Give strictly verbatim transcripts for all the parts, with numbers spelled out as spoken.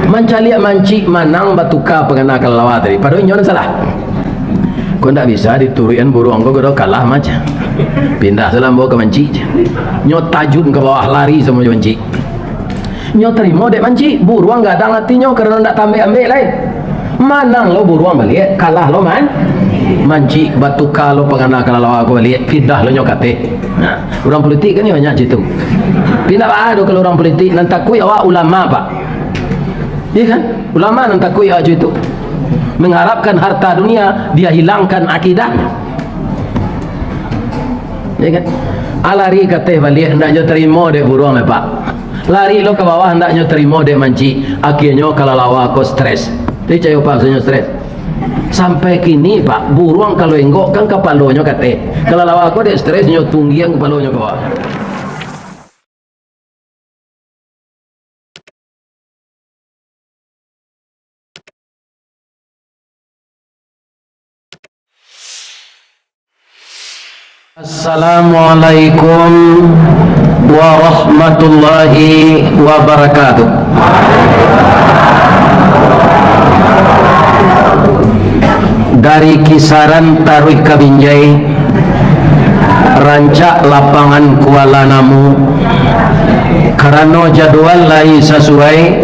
Mancaliak mancik manang batuka pangana kalalawa tadi. Padahal inyo nan salah. Kok ndak bisa dituruikan buruang ko, kok kalah mancik. Pindah salah ambo ka mancik. Nyo tajun ka bawah, lari samo jo mancik. Nyo tarimo dek mancik, buruang gadang atinyo karano ndak taambek-ambek lai. Manang lo buruang baliak, kalah lo man-, mancik, batuka lo pangana kalalawa ko baliak, pindah lo nyo ka ateh. Nah, urang pulitik kan nyo banyak cak itu. Pindah baa doh kalau urang pulitik, nan takuik awak ulama, Pak. Iya kan? Ulama nan takuik awak cak itu. Mengharapkan harta dunia, dia hilangkan akidahnya. Ya kan? Ah, lari ka ateh baliak, ndak nyo tarimo dek buruang, Pak. Lari lo ka bawah, ndak nyo tarimo dek mancik. Akhirnyo kalalawa ko stres. Jadi cayo Pak, maksudnyo stres. Sampai kini, Pak, buruang kalau enggok kan kapalonyo ka ateh. Kalalawa ko dek stres nyo tunggiang kapalonyo ka bawah. Assalamualaikum warahmatullahi wabarakatuh. Dari kisaran taruih ka Binjai, rancak lapangan Kuala Namu, karano jadwal lai sasuai,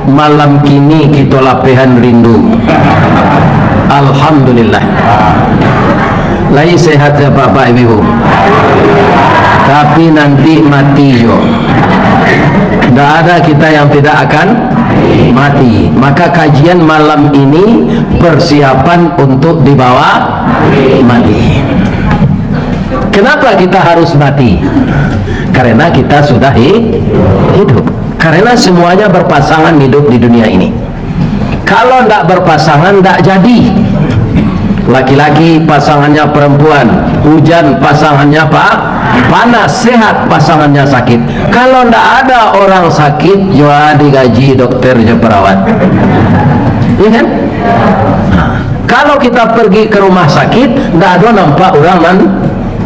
malam kini kito lapehan rindu. Alhamdulillah. Lai sehat se Bapak Ibu? Tapi nanti mati jo. Ndak ada kita yang tidak akan mati. Maka kajian malam ini persiapan untuk dibawa mati. Kenapa kita harus mati? Karena kita sudah hi-, hidup. Karena semuanya berpasangan hidup di dunia ini. Kalau ndak berpasangan, ndak jadi. Laki-laki pasangannya perempuan, hujan pasangannya pa-, panas, sehat pasangannya sakit. Kalau ndak ada orang sakit, jua digaji dokter jo perawat. Iya kan? Nah, kalau kita pergi ke rumah sakit, ndak ada nampak orang nan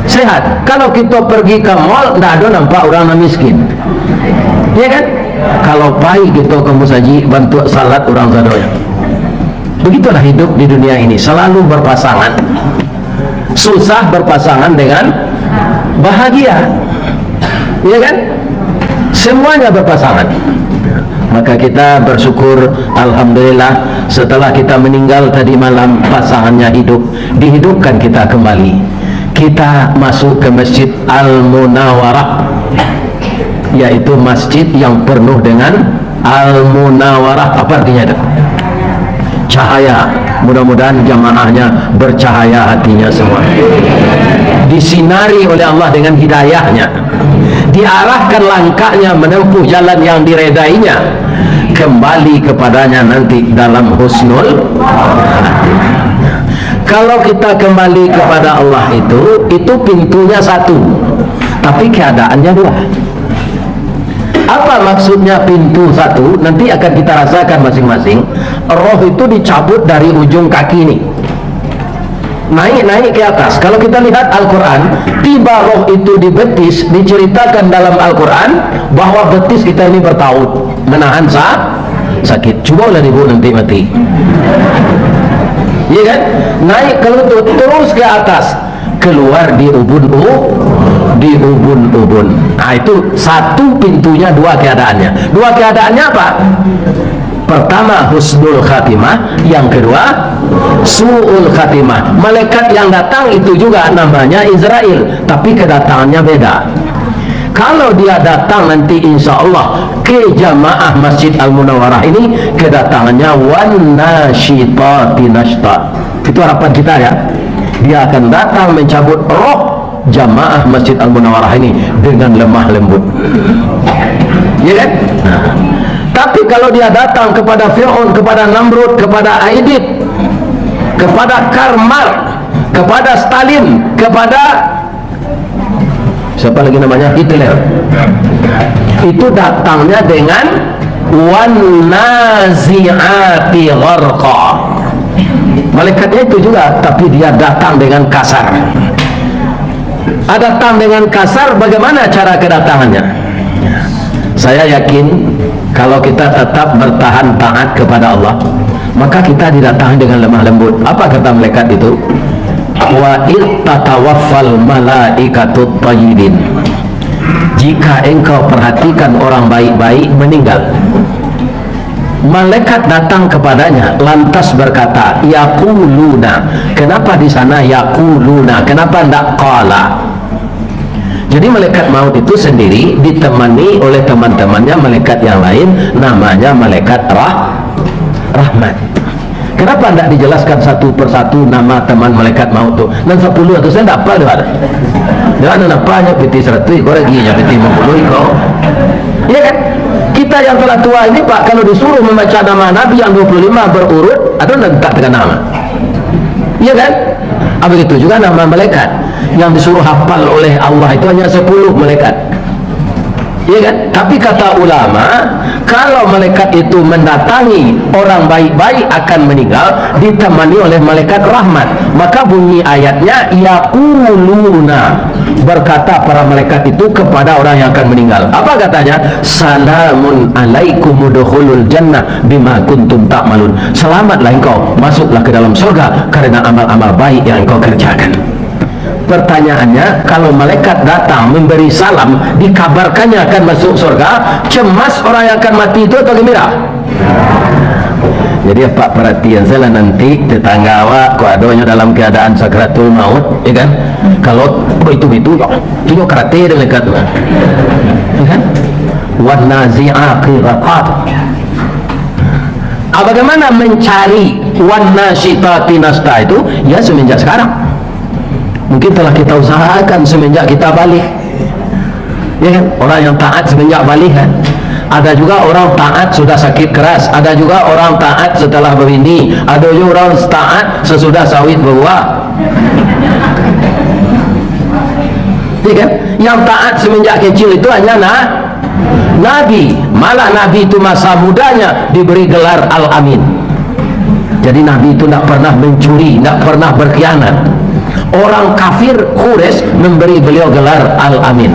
sehat. Kalau kita pergi ke mall, ndak ada nampak orang nan miskin. Iya kan? Kalau pai kita ke musajik, bantuak salat orang sadonyo. Begitulah hidup di dunia ini, selalu berpasangan. Susah berpasangan dengan bahagia. Iya kan? Semuanya berpasangan. Maka kita bersyukur, alhamdulillah, setelah kita meninggal tadi malam, pasangannya hidup, dihidupkan kita kembali. Kita masuk ke Masjid Al-Munawarah, yaitu masjid yang penuh dengan Al-Munawarah. Apa artinya itu? Cahaya. Mudah-mudahan jamaahnya bercahaya hatinya semua. Disinari oleh Allah dengan hidayahnya. Diarahkan langkahnya menempuh jalan yang diredainya. Kembali kepadanya nanti dalam husnul khatimah. Kalau kita kembali kepada Allah itu, itu pintunya satu, tapi keadaannya dua. Apa maksudnya pintu satu? Nanti akan kita rasakan masing-masing. Roh itu dicabut dari ujung kaki ni. Naik-naik ke atas. Kalau kita lihat Al-Quran, tiba roh itu di betis, diceritakan dalam Al-Quran bahwa betis kita ini bertaut, menahan sa-, sakit. Cubalah ibu nanti mati. Iya kan? Naik ke lutut, terus ke atas, keluar di ubun u-, di ubun-ubun. Ah, itu satu pintunya, dua keadaannya. Dua keadaannya apa? Pertama, husnul khatimah. Yang kedua, su'ul khatimah. Malaikat yang datang itu juga namanya Izrail, tapi kedatangannya beda. Kalau dia datang nanti, insya Allah, ke jamaah Masjid Al-Munawarah ini, kedatangannya wan nasyitati nasyta. Itu harapan kita, ya. Dia akan datang mencabut roh jamaah Masjid Al-Munawarah ini dengan lemah lembut. Ya kan? Nah. Tapi kalau dia datang kepada Fir'aun, kepada Namrud, kepada Aidid, kepada Karl Marx, kepada Stalin, kepada siapa lagi namanya? Hitler. Itu datangnya dengan wan nazi'ati gharqa. Malaikatnya itu juga, tapi dia datang dengan kasar. Ah, datang dengan kasar, bagaimana cara kedatangannya? Saya yakin Kalau kita tetap bertahan taat kepada Allah, maka kita didatangi dengan lemah lembut. Apa kata malaikat itu? "Wa id tatawaffal malaikatut thayyibin." Jika engkau perhatikan orang baik-baik meninggal, malaikat datang kepadanya, lantas berkata, "Yaquluna." Kenapa di sana yaquluna? Kenapa ndak qala? Jadi, malaikat maut itu sendiri ditemani oleh teman-temannya, malaikat yang lain, namanya malaikat rah-, rahmat. Kenapa ndak dijelaskan satu persatu nama teman malaikat maut tu? Nan sapuluh tu, saya ndak apal doh. Doh, nan apalnyo pitih saratuih iko, lagi nyo pitih limo puluah iko. Iya kan? Kita yang telah tua ini, Pak, kalau disuruh membaca nama Nabi yang dua puluh lima berurut, ada ndak tak terkenal? Iya kan? Ah, begitu juga nama malaikat. Yang disuruh hafal oleh Allah itu hanya sepuluh malaikat. Iya kan? Tapi kata ulama, kalau malaikat itu mendatangi orang baik-baik akan meninggal, ditemani oleh malaikat rahmat, maka bunyi ayatnya, "Yaquluna," berkata para malaikat itu kepada orang yang akan meninggal. Apa katanya? "Salamun alaikum udkhulul jannah bima kuntum ta'malun." Selamatlah engkau, masuklah ke dalam surga karena amal-amal baik yang engkau kerjakan. Pertanyaannya, kalau malaikat datang memberi salam, dikabarkannya akan masuk surga, cemas orang yang akan mati itu atau gembira? Jadi, apak perhatian sajolah nanti tetangga awak, kok adonyo dalam keadaan sakratul maut, ya kan? Kalau baitu-baitu, tu nyo karate dek malaikat tu, ya kan? "Wan nazi'ati gharqa." Ah, bagaimana mencari "wan nasyitati nasyta" itu? Ya, semenjak sekarang. Mungkin telah kita usahakan semenjak kita baligh. Ya kan? Orang yang taat semenjak baligh, kan? Ada juga orang taat sudah sakit keras, ada juga orang taat setelah berbini, ada juga orang taat sesudah sawit berbuah. Ya kan? Yang taat semenjak kecil itu hanya na-, Nabi. Malah Nabi itu masa mudanya diberi gelar Al-Amin. Jadi, Nabi itu ndak pernah mencuri, ndak pernah berkhianat. Orang kafir Quraisy memberi beliau gelar Al-Amin.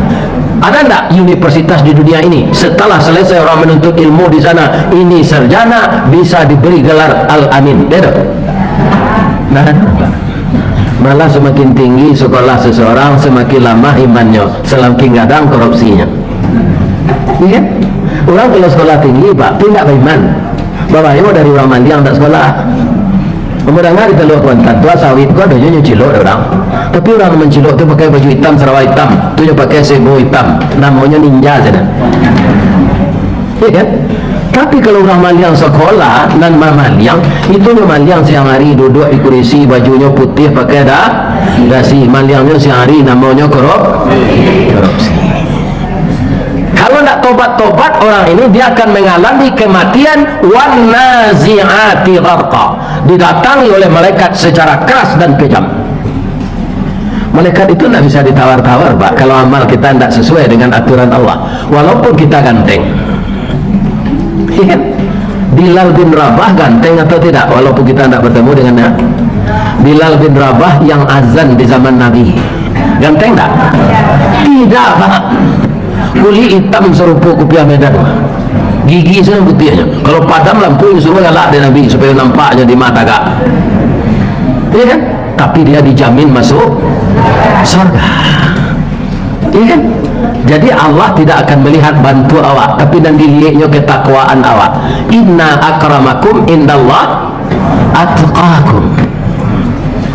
Ada ndak universitas di dunia ini, setelah selesai orang menuntut ilmu di sana, ini sarjana, bisa diberi gelar Al-Amin? Ada? Nah, malah semakin tinggi sekolah seseorang, semakin lamah imannyo, semakin gadang korupsinyo. Iya kan? Orang kalau sekolah tinggi, Pak, tapi ndak baiman. Babayo dari urang maliang ndak sekolah. Kamu danga di Talua Kuantan tu, sawit ko ado juo nyo cilok dek urang. Tapi urang mancilok tu pakai baju itam, sarawa itam, tu nyo pakai sebo itam. Namonyo ninja sajo. Iya kan? Tapi kalau urang maliang sekolah, nan mamaliang, itu nyo maliang siang hari duduak di kurisi, bajunyo putiah pakai da-, dasi. Maliangnyo siang hari namonyo korup-, korupsi. Kalau ndak tobat-tobat orang ini, dia akan mengalami kematian, "Wan nazi'ati gharqa." Didatangi oleh malaikat secara keras dan kejam. Malaikat itu ndak bisa ditawar-tawar, Pak, kalau amal kita ndak sesuai dengan aturan Allah. Walaupun kita ganteng. Iya kan? Bilal bin Rabah ganteng atau tidak? Walaupun kita ndak bertemu dengannya. Bilal bin Rabah yang azan di zaman Nabi. Ganteng ndak? Tidak, Pak. Kulik itam sarupo kupiah Medan. Gigi sajo putiahnyo. Kalau padam lampu, suruah galak dek Nabi, supayo nampaknyo di mah tagak. Iya kan? Tapi dia dijamin masuk surga. Iya kan? Jadi, Allah tidak akan melihat bantuak awak, tapi nan dilieknyo ketakwaan awak. "Inna akramakum indallah atqakum."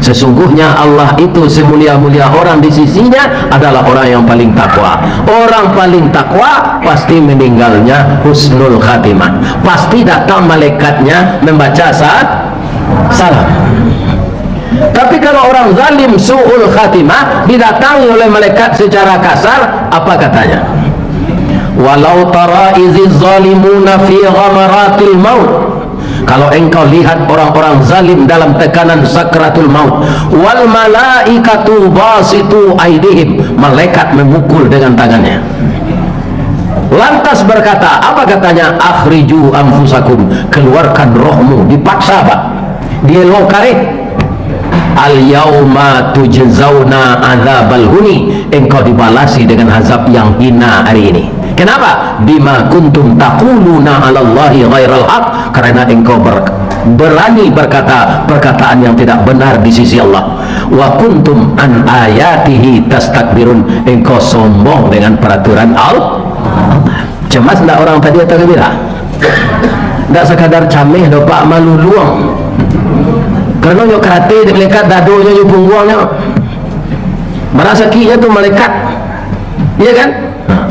Sesungguhnya Allah itu semulia-mulia orang di sisinya adalah orang yang paling takwa. Orang paling takwa pasti meninggalnya husnul khatimah. Pasti datang malaikatnya membaca sa-, salam. Tapi kalau orang zalim su'ul khatimah didatangi oleh malaikat secara kasar, apa katanya? "Walau tara iziz zalimuna fi ghamaratil maut." Kalau engkau lihat orang-orang zalim dalam tekanan sakratul maut, "wal malaikatu basitu aidihim," malaikat memukul dengan tangannya. Lantas berkata, apa katanya? "Akhriju anfusakum," keluarkan rohmu, dipaksa, Pak. Dielo kareh. "Al yauma tujzauna adzabal huni," engkau dibalasi dengan azab yang hina hari ini. Kenapa? "Bima kuntum taquluna 'alallahi ghairal haq," karena engkau ber-, berani berkata perkataan yang tidak benar di sisi Allah. "Wa kuntum an ayatihi tastakbirun," engkau sombong dengan peraturan Allah. Cemas ndak orang tadi atau gembira? Ndak sakadar cameh doh, Pak, maluluang. Karano nyo karate di malaikat, dadonyo jo pungguangnyo. Marasakiknyo tu malaikat. Iya kan? Nah,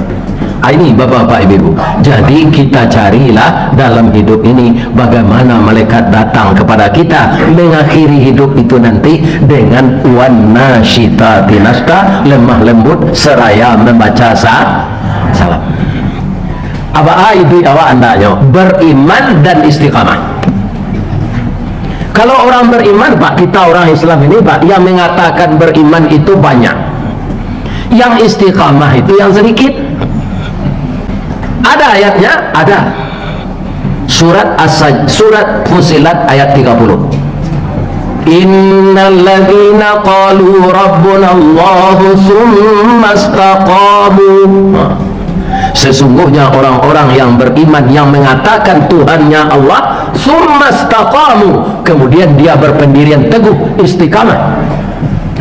ah, ini bapak-bapak, ibu-ibu. Jadi kita carilah dalam hidup ini bagaimana malaikat datang kepada kita, mengakhiri hidup itu nanti dengan "wan nasyitati nashta", lemah lembut seraya membaca sa-, salam. Apa iduik awak andaknyo? Beriman dan istiqamah. Kalau orang beriman, Pak, kita orang Islam ini, Pak, yang mengatakan beriman itu banyak. Yang istiqamah itu yang sedikit. Ada ayatnya? Ada. Surat As-, Surat Fussilat ayat tiga puluh. "Innalladzina qalu rabbunallahu tsumma istaqamu." Sesungguhnya orang-orang yang beriman, yang mengatakan Tuhannya Allah, "tsumma istaqamu," kemudian dia berpendirian teguh, istiqamah.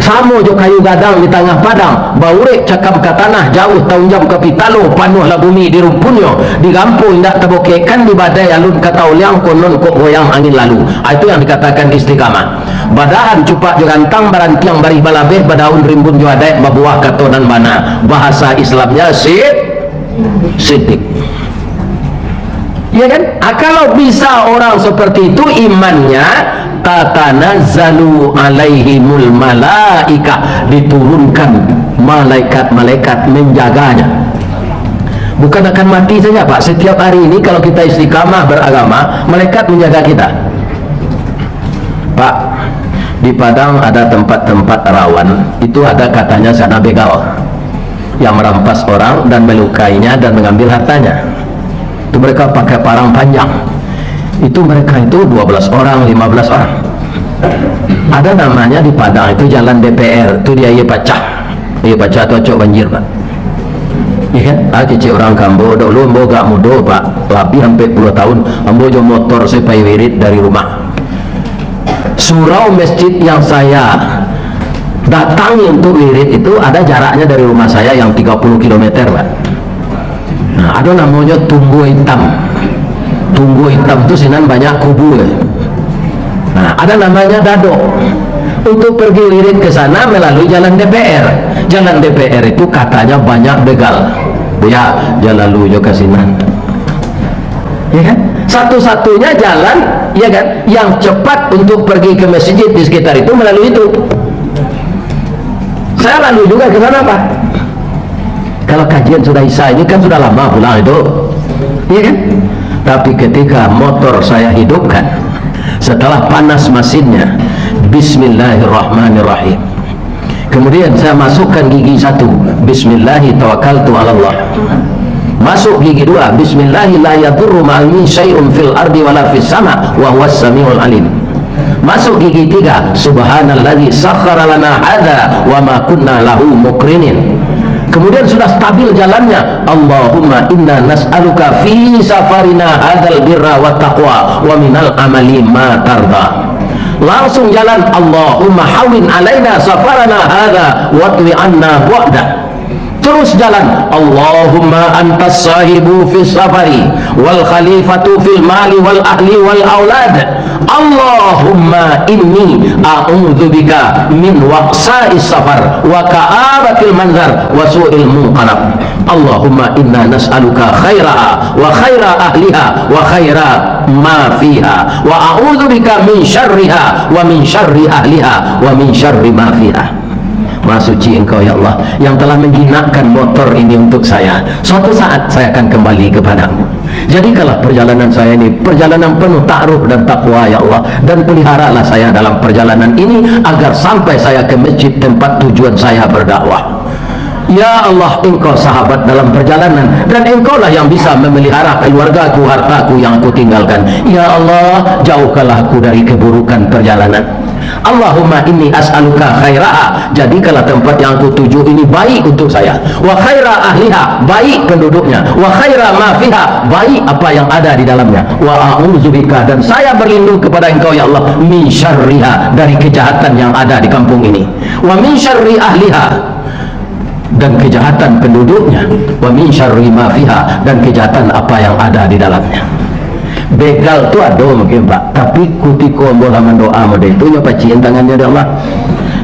Samo jo kayu gadang di tangah padang, baurek cakam ka tanah, jauah taunjam ka pitalo, panuahlah bumi di rumpunnyo, di gampo indak tabokekkan, di badai alun ka tauliang, konon kok goyang angin lalu. Ah, itu yang dikatakan istiqamah. Badahan cupak jo gantang, barantiang barih balabeh, badaun rimbun jo adaik, babuah kato nan bana. Bahasa Islamnya si-, sidik. Ya kan? Ah, kalau bisa orang seperti itu imannya, "Tatanazzalu alaihimul malaikah," diturunkan malaikat-malaikat menjaganya. Bukan akan mati saja, Pak. Setiap hari ini kalau kita istiqamah beragama, malaikat menjaga kita. Pak, di Padang ada tempat-tempat rawan, itu ada katanya sana begal yang merampas orang dan melukainya dan mengambil hartanya. Itu mereka pakai parang panjang. Itu mereka itu dua belas orang, lima belas orang. Ada namanya di Padang itu Jalan D P R, itu di Aia Pacah. Aia Pacah tu acok banjir, Pak. Iya kan? Ah, kecek urang ka ambo, dahulu ambo agak mudo, Pak. Labiah ampek puluah tahun, ambo jo motor se pai wirid dari rumah. Surau masjid yang saya datangi untuk wirid itu ada jaraknya dari rumah saya yang tiga puluh kilometer, Pak. Nah, ada namanya Tunggua Hitam. Tunggua Hitam tu sinan banyak kubur. Nah, ada namanya Dadok. Untuk pergi wirid ke sana melalui jalan D P R. Jalan D P R itu katanya banyak begal. Ya, jan lalu jo ka sinan. Ya kan? Satu-satunya jalan, ya kan, yang cepat untuk pergi ke masjid di sekitar itu melalui itu. Saya lalu juga ke sana, Pak. Kalau kajian sudah Isya ini kan sudah lama pulang itu. Iya kan? Tapi ketika motor saya hidupkan, setelah panas masinnya, "Bismillahirrahmanirrahim." Kemudian saya masukkan gigi satu, "Bismillahi tawakkaltu alallah." Masuk gigi dua, "Bismillahi la yadurru ma'almi syai'un fil ardi wala fis sama, wa huwas samiul alim." Masuk gigi tiga, "Subhanalladzi sakhkhara lana hadza wa ma kunna lahu muqrinin." Kemudian sudah stabil jalannya, "Allahumma inna nas'aluka fi safarina hadzal birra wa taqwa wa minal amali ma tarda." Langsung jalan, "Allahumma hawwin alaina safarana hadza wa twi anna bu'da." Terus jalan, "Allahumma antas sahibu fis safari, wal khalifatu fil mali wal ahli wal aulad. Allahumma inni a'udzubika min wa'sa'is safar, wa ka'abatil manzar, wa su'il munqalab. Allahumma inna nas'aluka khairaha, wa khaira ahliha, wa khaira ma fiha, wa a'udzubika min syarriha, wa min syarri ahliha, wa min syarri ma fiha." Maha Suci Engkau, ya Allah, yang telah menjinakkan motor ini untuk saya. Suatu saat saya akan kembali kepadamu. Jadikanlah perjalanan saya ini perjalanan penuh ta'aruf dan takwa, ya Allah, dan peliharalah saya dalam perjalanan ini agar sampai saya ke masjid tempat tujuan saya berdakwah. Ya Allah, Engkau sahabat dalam perjalanan, dan Engkaulah yang bisa memelihara keluargaku, hartaku yang aku tinggalkan. Ya Allah, jauhkanlah aku dari keburukan perjalanan. Allahumma inni as'aluka khairaha, jadikanlah tempat yang aku tuju ini baik untuk saya. Wa khaira ahliha, baik penduduknya. Wa khaira ma fiha, baik apa yang ada di dalamnya. Wa a'udzubika, dan saya berlindung kepada Engkau, ya Allah, min syarriha, dari kejahatan yang ada di kampung ini. Wa min syarri ahliha, dan kejahatan penduduknya, wa min syarri ma fiha, dan kejahatan apa yang ada di dalamnya. Begal tu ado mungkin, Pak, tapi kutiko ambo lah mandoa model tu, nyo pacian tangannyo dek Allah.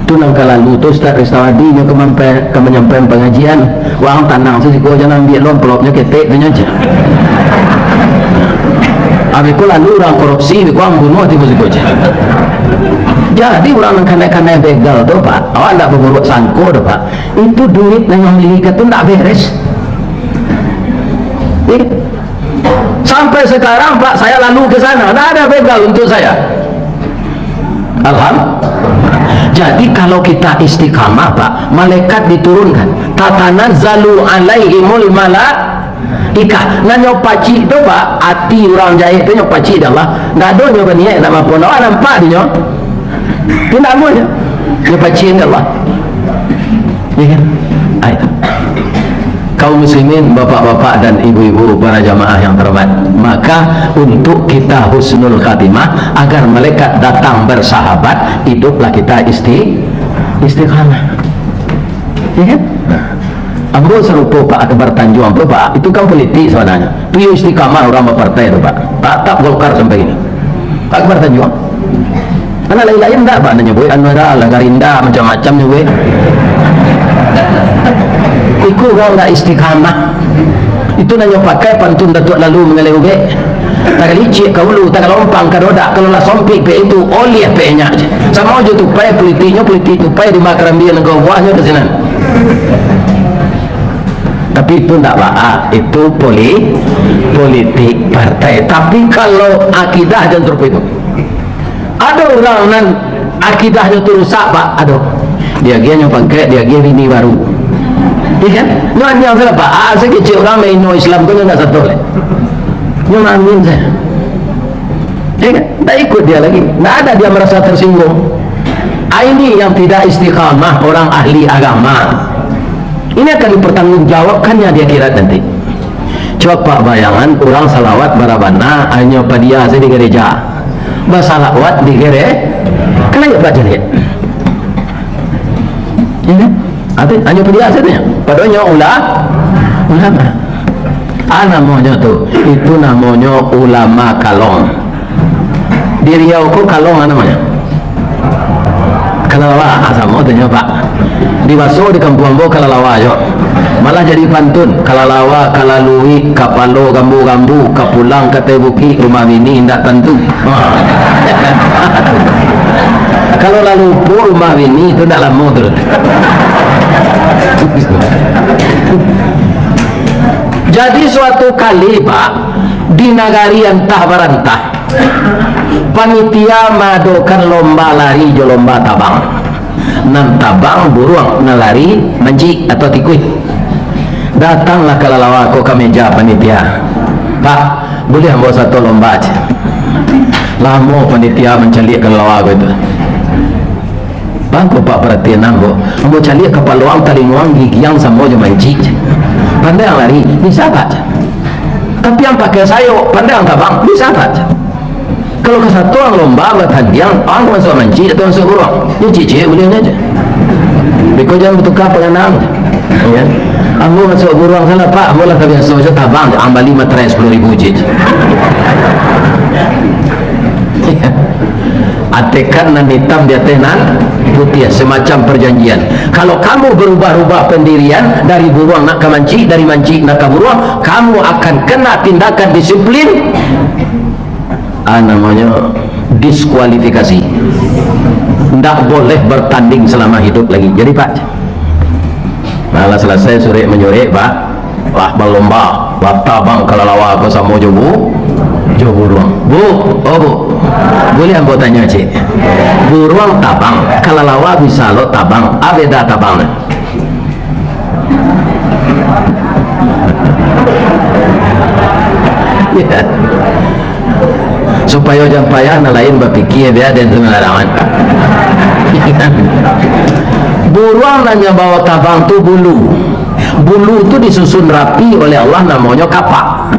Tu nan ka lalu tu Ustaz Ristawadi nyo ka mampai-, ka manyampaian pangajian. Wang tanang sasiko, jan ambiak lo amplopnyo ketek tu nyo je. Abih ko lalu urang korupsi, abih ko ambunuah tibo siko je. Jadi urang nan kanai-kanai begal tu, Pak, awak ndak baburuak sangko doh, Pak. Itu duit nan nyo miliki tu ndak beres. Eh, sampai sekarang, Pak, saya lalu ke sana, ndak ada begal untuk saya. Alham-, jadi kalau kita istiqamah, Pak, malaikat diturunkan. Tatanazzalu alaihimul malaikah. Nan nyo pacik tu, Pak, ati urang jahek tu nyo pacik dek Allah. Ndak ado nyo baniaik nak mampuan. Awak nampak di nyo? Indak amuah nyo. Nyo pacik dek Allah. Ya kan? Ai. Kaum muslimin, bapak-bapak dan ibu-ibu, para jamaah yang terhormat, maka untuk kita husnul khatimah, agar malaikat datang bersahabat, hiduplah kita isti-, istiqamah. Ya kan? Nah, ambo sarupo Pak Akbar Tanjuang tu, Pak, itu kan politik sabananyo. Tu yo istiqamah urang bapartai tu, Pak. Tatap Golkar sampai kini. Pak Akbar Tanjuang. Anak lain-lain ndak, Pak, nan nyabuik, anu, ado lah, Garinda, macam-macam nyabuik. Iko urang ndak istiqamah. Itu nan nyo pakai pantun Datuak Lalu Mangaleh Ubek. Tagalicik ka ulu, tagalompang ka dodak, kalau lah sompik pek itu, oliah pek nyo je. Samo jo tupai politiknyo, politik tupai di Makarambia nan ka buahnyo ka sinan. Tapi itu ndak baa, itu poli-, politik partai. Tapi kalau akidah jan sarupo itu. Ado urang nan akidahnyo tu rusak, Pak, ado. Diagiahnyo pangkek, diagiah bini baru. Iya kan? Nyo anjiang salah, Pak. Ah, sakecek urang maino Islam tu nyo ndak sato lai. Nyo mamin sajo. Iya kan? Ndak ikut dia lagi. Ndak ada dia merasa tersinggung. Ah, ini yang tidak istiqamah orang ahli agama. Ini akan dipertanggungjawabkannya di akhirat nanti. Coba bayangan, urang salawat bara bana, hanyo padia sajo di gereja. Basalawat di gere-, kan ayo belajar ya. Ya kan? Ati, hanyo padia sajo tu ya. Padahal nyo ula-, ulama. Ah, namonyo tu, itu namonyo ulama kalong. Di Riau ko kalong a namonyo? Kalalawa, ah, samo tu nyo, Pak. Di baso di kampuang ambo kalalawa jo. Malah jadi pantun, kalalawa, kalaluik, kapalo gambu-gambu, kapulang ka ateh bukik, rumah bini indak tantu. Ha. Kalau lah lupo rumah bini, tu ndak lamo tu. Jadi suatu kali, Pak, di nagari antah barantah, panitia maadokan lomba lari jo lomba tabang. Nan tabang buruang, nan lari mancik atau tikuih. Datanglah kalalawa ko ka meja panitia. "Pak, buliah ambo sato lomba?" cek. Lamo panitia mancaliak kalalawa ko itu. "Bang, ko Pak paratian ambo, ambo caliak kapalo ang, talingo ang, gigi ang samo jo mancik," cek. "Pandai ang lari?" "Bisa, Pak," cek. "Tapi ang pakai sayok, pandai ang tabang?" "Bisa, Pak," cek. "Kalau kasato ang lomba batandiang, ang masuak mancik atau masuak buruang?" "Yo, ciek-ciek buliahnyo," cek. "Beko jan batuka panganaan," cek. Ya. "Ambo masuak buruang salah, Pak, ambo lah tabiaso jo tabang," cek. "Ang bali materai sapuluah ribu," cek. Atekan nan itam di ateh nan putiah, semacam perjanjian. Kalau kamu berubah-ubah pendirian, dari buruang nak ka mancik, dari mancik nak ka buruang, kamu akan kena tindakan disiplin. Ah, namonyo diskualifikasi. Ndak boleh bertanding selama hidup lagi. Jadi, Pak, nah, lah selesai surek-manyurek, Pak. Lah balomba, batabang kalalawa ko samo jo bu-, jo buruang. "Bu, oh Bu, buliah ambo tanyo, cek? Buruang tabang, kalalawa bisa lo tabang, a beda tabang?" Ya. Supayo jan payah nan lain bapikia, bia den tu nan larang. Buruang nan nyo bao tabang tu bulu. Bulu tu disusun rapi oleh Allah, namonyo kapak.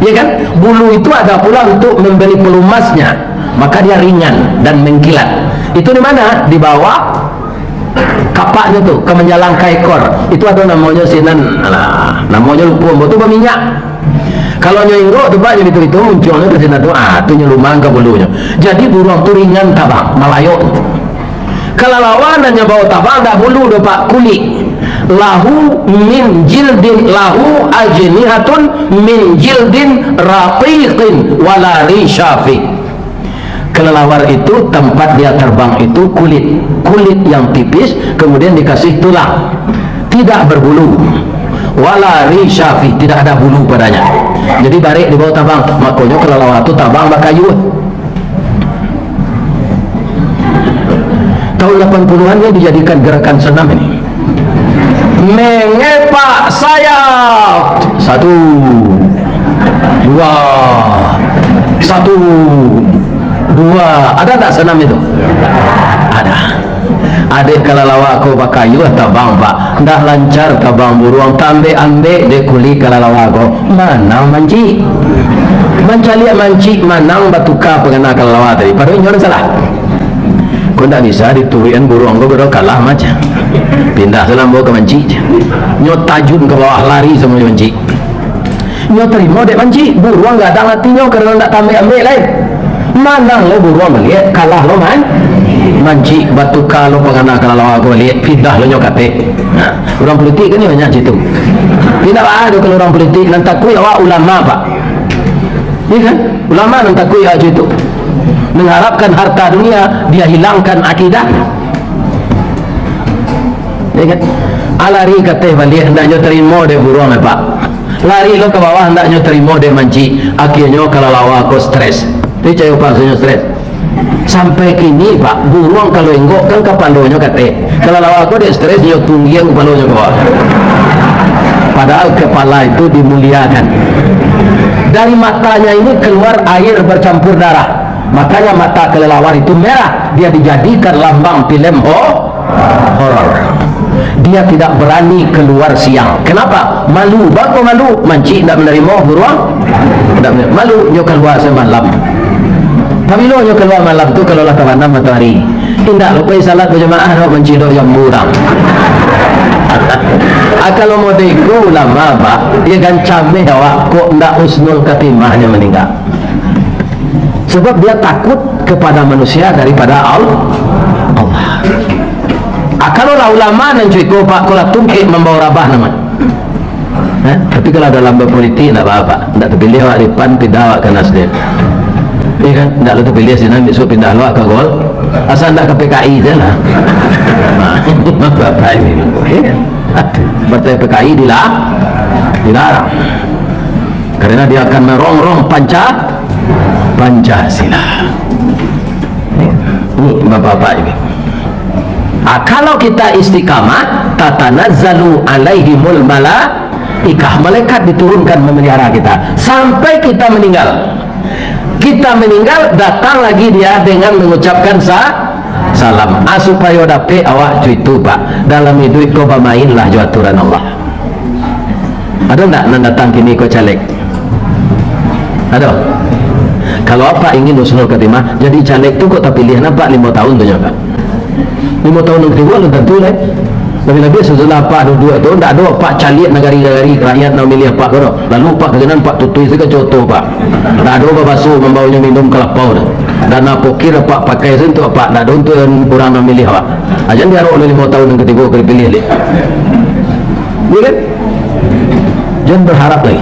Ya kan? Bulu itu ada pula untuk memberi pelumasnya. Maka dia ringan dan mengkilat. Itu di mana? Di bawah kapaknyo tu, ka manjalang ka ekor. Itu ado namonyo sinan, alah, namonyo lupo ambo tu, baminyak. Kalau nyo ingok tu, Pak, nyo bitu-bitu, muncuangnyo ka sinan tu, ah, tu nyo lumang ka bulunyo. Jadi, buruang tu ringan tabang, malayok. Kalalawa nan nyo bao tabang, dak bulu doh, Pak, kulik. Lahu min jildin, lahu ajnihatun min jildin raqiqin wala risha fih. Kelelawar itu, tempat dia terbang itu kulit, kulit yang tipis, kemudian dikasih tulang, tidak berbulu. Wala risha fih, tidak ada bulu padanya. Jadi barek dibao tabang, makonyo kelelawar tu tabang bakayuah. Tahun delapan puluhan ni dijadikan gerakan senam ini. Mengepak sayap. Satu, dua, satu, dua. Ada tak senam itu? Ada. Adek kalalawa ko bakayuah tabang, Pak. Ndak lancar tabang buruang, tambek-ambek dek kulik kalalawa ko. Manang mancik. Mancaliak mancik, manang batuka pangana kalalawa tadi. Padahal inyo nan salah. Ko ndak bisa dituruikan buruang ko, baru kalah macam. Pindah salambo ka mancik. Nyo tajun ka bawah, lari samo jo mancik. Nyo tarimo dek mancik, buruang gadang atinyo karano ndak tambek-ambek lai. Manang lo buruang baliak, kalah lo man-, mancik, batuka lo pangana kalalawa ko baliak, pindah lo nyo ka ateh. Nah, urang politik kan nyo banyak situ. Pindah baa tu kalau urang politik, nan takuik awak ulama, Pak. Iya kan? Ulama nan takuik awak situ. Mengharapkan harta dunia, dia hilangkan akidah. Ya kan? Alari ka ateh baliak, ndak nyo tarimo dek buruang, Pak. Lari lo ka bawah, ndak nyo tarimo dek mancik. Akhirnyo kalalawa ko stres. Picayo Pak, rasonyo stres. Sampai kini, Pak, buruang kalau inggok kan kapalonyo ka ateh. Kalalawa ko dek stres, nyo tunggiang kapalonyo ka bawah. Padahal kepala itu dimuliakan. Dari matanya ini keluar air bercampur darah. Makanya mata kelelawar itu merah. Dia dijadikan lambang filem ho-, horor. Dia tidak berani keluar siang. Kenapa? Malu. Bako malu? Mancik ndak manarimo, buruang ndak manarimo. Malu, nyo kalua samalam. Pabilo nyo kalua malam tu, kalau lah tabanam matoari? Indak lo pai salat bajamaah, dok mancidok jambu tang. Ah, kalau model iko ulama, Pak, iyo kan cameh awak, kok ndak husnul khatimah nyo maningga. Sebab dia takut kepada manusia daripada Al-, Allah. Ah, kalau lah ulama nan cuko, Pak, ko lah tungkek mambao rabah namonyo. Eh, tapi kalau dalam berpolitik, ndak apa-apa. Ndak terpilih awak di PAN, pindah awak ke Nasdem. Iya kan? Ndak lo terpilih sinan, besok pindah awak ke Gol. Asal ndak ke P K I je lah. Nah, bapak ini. Iya kan? Partai P K I dilah-, dilarang. Karena dia akan merongrong Panca-, Pancasila. Ini bapak-bapak ini. Ah, kalau kita istiqamah, tatanazzalu alaihimul malaikah, malaikat diturunkan memelihara kita sampai kita meninggal. Kita meninggal, datang lagi dia dengan mengucapkan sa-, salam. Ah, supayo dapek awak cuitu, Pak. Dalam iduik ko bamainlah jo aturan Allah. Ado ndak nan datang kini ko caleg? Ado. Kalau apak ingin husnul khatimah, jadi caleg tu kok tapiliah apak limo tahun tu nyo, Pak? Limo tahun nan katigo alun tantu lai. Labiah-labiah sasudah apak duduak tu, ndak ado apak caliak nagari-nagari rakyat nan mamiliah apak ko doh. Lalu apak kakenan apak tutui sajo oto apak. Ndak ado babaso mambaonyo minum ka lapau tu. Dana pokir apak pakai se untuak apak, ndak ado untuak urang nan mamiliah apak. Ajan diarok lo limo tahun nan katigo ka dipiliah lai. Iya kan? Jan berharap lai.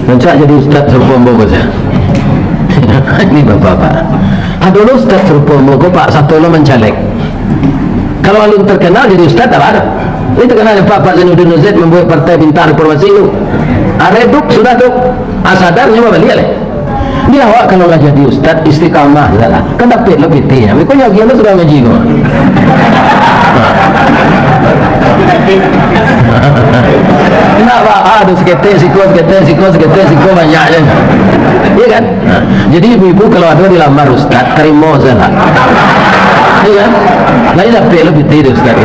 Rancak jadi ustaz sarupo ambo ko sajo. Ini bapak-bapak. Ado lo ustaz sarupo ambo ko, Pak, sato lo mancaleg. Kalau alun terkenal jadi ustaz, tak ada. Ini terkenal, Pak, Pak Zainuddin Nurzaid membuat Partai Bintang Reformasi tu. Ah, redup sudah tu. Ah, sadar nyo baliak lai. Di awak Kalau lah jadi ustad, istiqamah sajolah. Kan dapek lo pitihnyo. Beko nyo agiah lo sudah ngaji ko. Ndak ba-, ah, tu saketek siko, saketek siko, saketek siko, banyak je. Iyo kan? Nah, jadi ibu-ibu kalau ado dilamar ustad, tarimo sajolah. Iyo kan? Lai dapek lo pitih di ustad.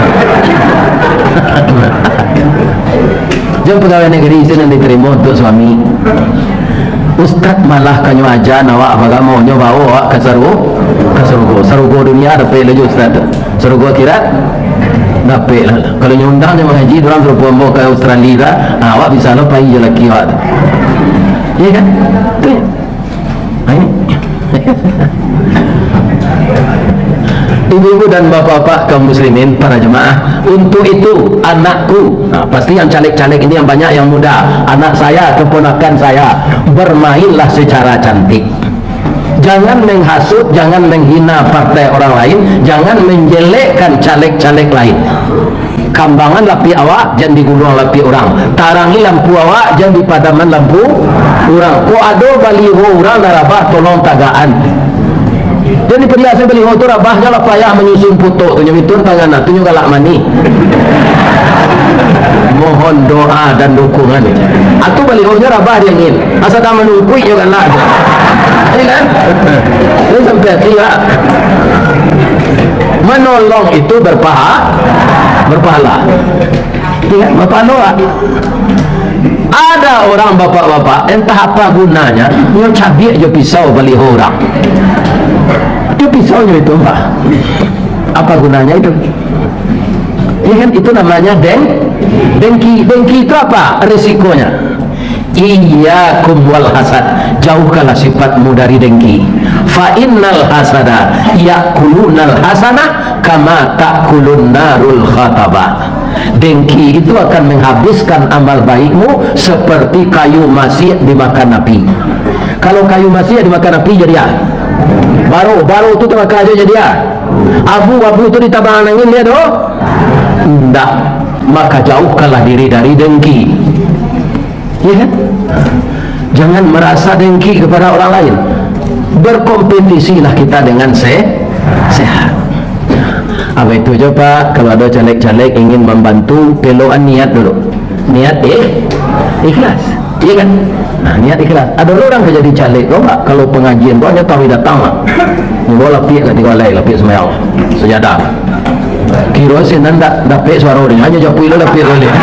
Jan pagawai nagari se nan ditarimo untuak suami. Ustad malah kanyo aja awak bagamo, nyo bao awak ka saru-, ka sarugo. Sarugo dunia dapek lo jo ustad tu. Sarugo akhirat dapek lah. Kalau nyo undang nyo mangaji, urang sarupo ambo ka Australia, ah, awak bisa lo pai jo laki awak tu. Iyo kan? Tu. Ibu-ibu dan bapak-bapak kaum muslimin, para jemaah, untuk itu anakku, nah, pasti yang caleg-caleg ini yang banyak yang muda, anak saya, keponakan saya, bermainlah secara cantik. Jangan menghasut, jangan menghina partai orang lain, jangan menjelekkan caleg-caleg lain. Kambangan lapiak awak, jan diguluang lapiak urang. Tarangi lampu awak, jan dipadaman lampu urang. Kok ado baliho urang nan rabah, tolong tagakan. Jan dipadiasan baliho tu rabah, jan lah payah manyusun putok tu, nyo mintuan tangan, nah, tu nyo galak manih. Mohon doa dan dukungan. Atu balihonyo rabah diangin. Asa ka manungkuik nyo galak tu. Iyo kan? Ini sampai hati, Pak. Manolong itu berpaha-, berpahala. Iyo kan? Berpahala, Pak. Ada orang bapak-bapak, entah apa gunanya, nyo cabiak jo pisau baliho urang. Jo pisaunyo itu, Pak. Apa gunanya itu? Iyo kan? Itu namanya deng-, dengki. Dengki itu apa risikonya? Iyyakum wal hasad, jauhkanlah sifatmu dari dengki. Fa innal hasada ya'kulunal hasanah kama ta'kulun narul khatabah. Dengki itu akan menghabiskan amal baikmu seperti kayu masiak dimakan api. Kalau kayu masiak dimakan api, jadi ah, baro, baro tu tabaka ajo jadi ah. Abu, abu tu ditabang angin, dia doh? Ndak. Maka jauhkanlah diri dari dengki. Ya kan? Jangan merasa dengki kepada orang lain. Berkompetisilah kita dengan se-, sehat. Apa itu jo, Pak? Kalau ada caleg-caleg ingin membantu, pelokan niat dulu. Niat, eh, ikhlas. Iya kan? Nah, niat ikhlas. Ada orang ka jadi caleg ko, Pak, kalau pengajian ko hanyo taruih datang, Pak. Bawa lapiak ka tigo alai, lapiak sembahyang. Sajadah. Kiro sinan ndak dapek suaro dia, hanyo japuik lo dapek baliak.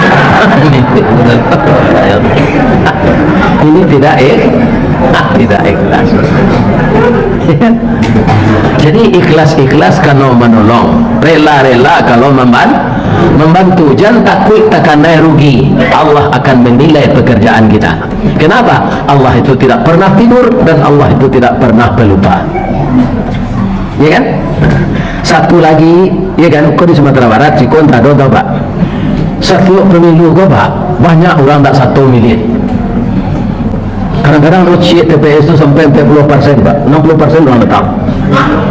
Ini tidak, eh, tidak ikhlas. Jadi ikhlas-ikhlas kalau manolong, rela-rela kalau mamban-, mambantu. Jan takuik takanai rugi, Allah akan menilai pekerjaan kita. Kenapa? Allah itu tidak pernah tidur dan Allah itu tidak pernah pelupa. Ya kan? Satu lagi, ya kan, ko di Sumatera Barat, siko entah do, Pak. Satiok pemilu ko, Pak, banyak urang dak sato miliah. Kadang-kadang lo cek T P S tu sampai ampek puluah persen, Pak. Enam puluah persen urang datang.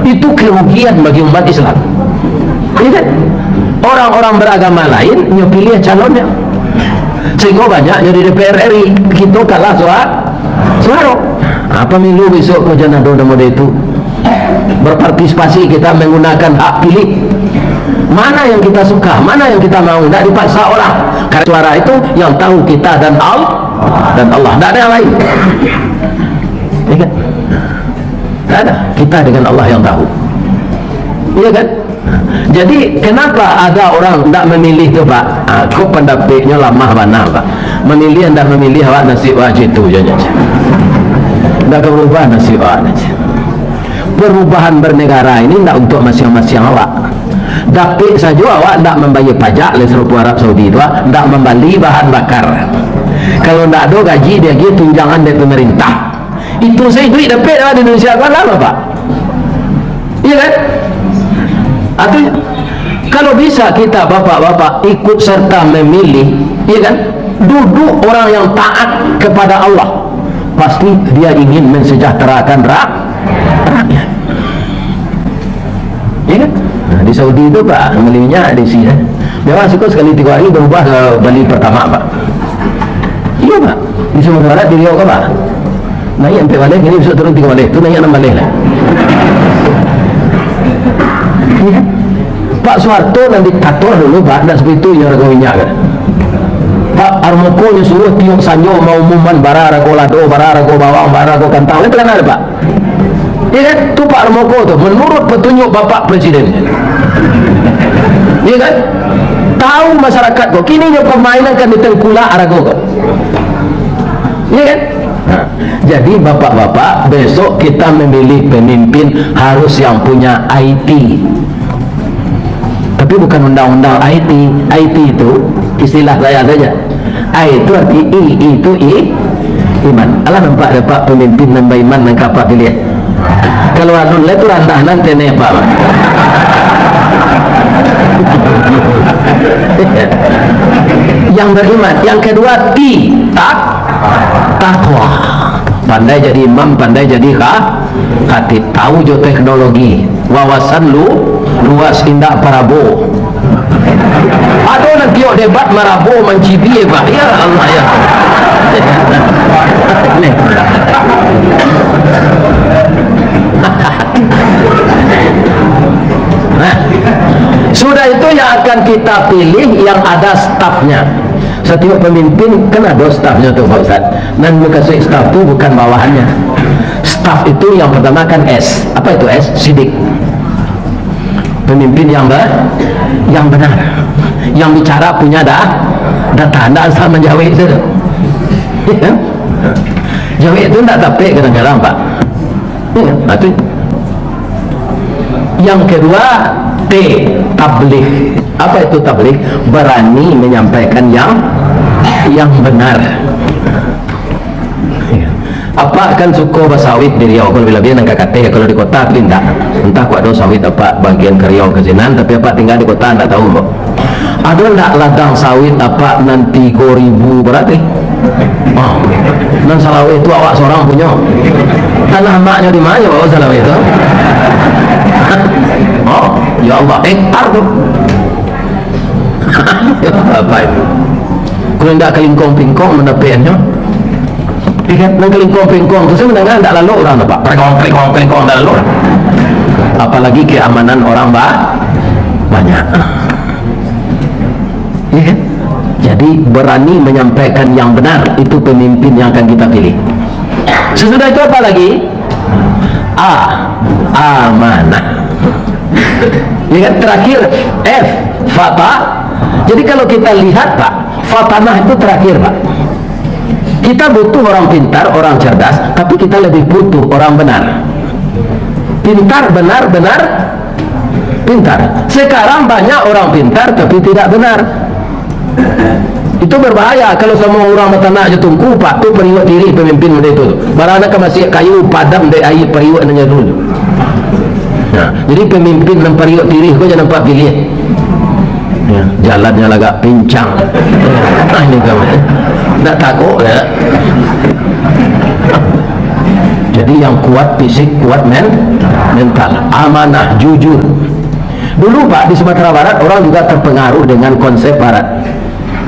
Itu kerugian bagi umat Islam. Ya kan? Orang-orang beragama lain, nyo pilih calonnya. Sehingga banyak jadi D P R R I, kita kalah sua-, suaro. Apa milu besok ko jan ado namo dia itu? Berpartisipasi kita menggunakan hak pilih. Mana yang kita suka, mana yang kita mau, tidak dipaksa orang. Karena suara itu yang tahu kita dan Al-, dan Allah, tidak ada yang lain. Ya kan? Tidak ada. Kita dengan Allah yang tahu. Iya kan? Jadi, kenapa ada orang ndak memilih tu, Pak? Ah, ko pandapeknyo lamah bana, Pak. Mamilih ndak mamilih, awak nasib awak cak itu je, je. Ndak ka berubah nasib awak, je. Perubahan bernegara ini ndak untuk masiang-masiang awak. Dapek sajo awak ndak mambayar pajak lai sarupo Arab Saudi tu, Pak, ndak mambali bahan bakar. Kalau ndak ado gaji, diagiah tunjangan dari pemerintah. Itu sajo duit dapek di Indonesia ko, alah, Pak. Iya kan? Artinya, kalau bisa kita, bapak-bapak, ikut serta memilih, iya kan, duduk orang yang taat kepada Allah, pasti dia ingin mensejahterakan ra-, rakyat. Iya kan? Nah, di Saudi tu, Pak, bali minyak di sini. Memang suka sekali tiga hari berubah ke bali Pertamax, Pak. Iya, Pak. Di Sumatera Barat, di Riau ko, Pak. Naiak ampek baleh, kini bisuak turun tigo baleh, tu naiak anam baleh lah. Iya kan? Pak Soeharto nan diktator dulu, Pak, ndak seperti itu inyo harago minyak kan. Pak Harmoko nyo suruah tiok sanjo maumuman bara harago lado, bara harago bawang, bara harago kantang, kan takana, Pak? Iya kan? Tu Pak Harmoko tu, menurut petunjuk Bapak Presiden. Iya kan? Tahu masyarakat ko, kini nyo pamainan kan di tengkulak harago ko. Iya kan? Nah, jadi bapak-bapak, besok kita memilih pemimpin harus yang punya I T. Tapi bukan undang-undang I T. I T itu istilah saya saja. I itu arti I, I itu i, iman. Alah nampak dek Apak pemimpin nan baiman nan ka Apak pilih. Kalau anu lai tu randah nan tene Apak. Yang beriman. Yang kedua, T, tak, takwa. Pandai jadi imam, pandai jadi kha-, khatib. Tahu jo teknologi. Wawasan lu luas, indak parabo. Ado nan tiok debat marabo mancibia, Pak. Ya Allah, ya. Nih. Nah, sudah itu yang akan kita pilih yang ada stafnya. Setiap pemimpin kan ada stafnya tu, Pak Ustaz. Nan mukasuik staf tu bukan bawahannya. Staf itu yang pertama kan S. Apa itu S? Sidik. Pemimpin yang be-, yang benar. Yang bicara punya da-, data, ndak asal manjawek saja. Ya. Jawek tu ndak tapek kadang-kadang, Pak. Ya, itu. Yang kedua, T, tabligh. Apa itu tabligh? Berani menyampaikan yang, yang benar. Ya. Apak kan suko basawit di Riau, kalau lebih-lebih nan ka Kateh, kalau di kota tu indak. Entah kok ado sawit Apak bagian ka Riau ka sinan, tapi Apak tinggal di kota, ndak tahu kok. Ado ndak ladang sawit Apak nan tigo ribu berarti? Oh, nan salaweh tu awak sorang punyo. Tanah maknyo di ma, Pak, salaweh tu? Oh, ya Allah, hektar tu. Apa itu? Kalau indak kalingkong-pingkong mandapekannyo. Iya kan? Nan kalingkong-pingkong tu, saya mandanga ndak lalok urang tu, Pak. Kalingkong, kalingkong, kalingkong, ndak lalok urang. Apalagi keamanan orang ba-, banyak. Iya kan? Jadi, berani menyampaikan yang benar, itu pemimpin yang akan kita pilih. Sesudah itu apa lagi? A, amanah. Ya kan? Terakhir, F, fata-. Jadi, kalau kita lihat, Pak, fatanah itu terakhir, Pak. Kita butuh orang pintar, orang cerdas, tapi kita lebih butuh orang benar. Pintar, benar, benar, pintar. Sekarang banyak orang pintar, tapi tidak benar. Itu berbahaya kalau samo urang batanak jo tungku, Pak, tu pariuak tirih pamimpin model itu. Bara nan ka masiak kayu, padam dek aia pariuak nan jadul. Nah, jadi pamimpin nan pariuak tirih ko jan Apak piliah. Ya, jalannyo lah agak pincang. Ah, ini kawan. Ndak takut, ya. Jadi yang kuat fisik, kuat men-, mental. Amanah, jujur. Dulu, Pak, di Sumatera Barat, orang juga terpengaruh dengan konsep Barat.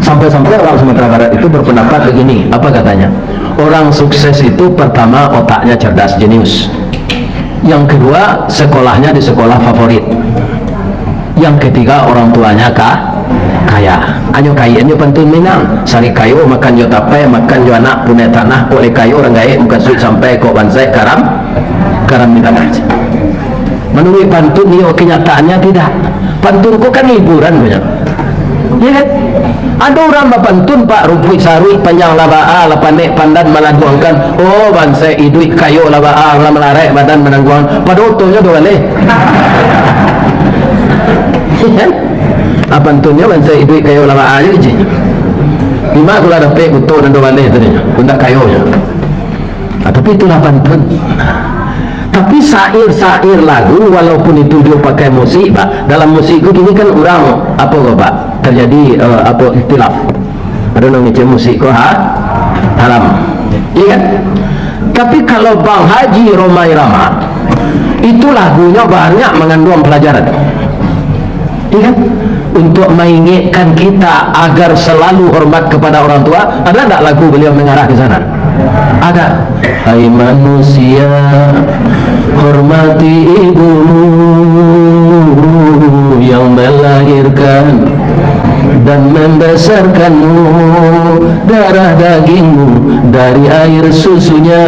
Sampai-sampai orang Sumatera Barat itu berpendapat begini, apa katanya? Orang sukses itu pertama otaknya cerdas, jenius. Yang kedua, sekolahnya di sekolah favorit. Yang ketiga, orang tuanya ka-, kaya. Anyo kaya, anyo pantun Minang. Sari kayo, makan jo tapai, makan jo anak, punai tanah, kok lai kayo urang gaek, mukasuik sampai kok bansaik karam, karam di tanah. Manuruik pantun iyo, kenyataannyo tidak. Pantun ko kan hiburan banyak. Ya kan? Ado urang bapantun, Pak, rumpuik saruik panjang lah baa, lah panek pandan malaguangkan. Oh, bansaik iduik kayo lah baa, lah malaraik badan manangguang. Pado otonyo do baleh. Ya kan? Ah, pantunnyo bansaik iduik kayo lah baa je, Cik. Di ma kok lah dapek buto nan do baleh tadi? Undak kayonyo. Ah, tapi itulah pantun. Tapi syair-syair lagu, walaupun itu juo pakai musik, Pak, dalam musik tu kini kan urang, apo ko, Pak, terjadi, eh, apo, ikhtilaf. Ado nan ngecek musik ko ha-, haram. Iya kan? Tapi kalau Bang Haji Rhoma Irama, itu lagunyo banyak manganduang pelajaran. Iya kan? Untuk maingatkan kita agar selalu hormat kepada orang tua, ada ndak lagu beliau mengarah ke sana? Ada. Hai manusia, hormati ibumu yang melahirkan dan membesarkanmu, darah dagingmu dari air susunya,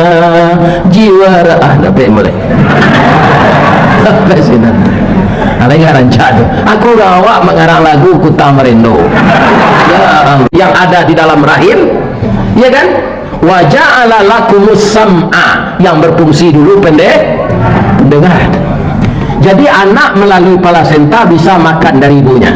jiwa ra-, ah, dapek mulai. Sampai sinan. Alai nggak rancak tu. Aku rawak mengarang lagu Kutang Marendo. Ya Allah. Yang ada di dalam rahim, ya kan? Wa ja'ala lakumus sam'a, yang berfungsi dulu pende-, pendengar. Jadi, anak melalui plasenta bisa makan dari ibunya.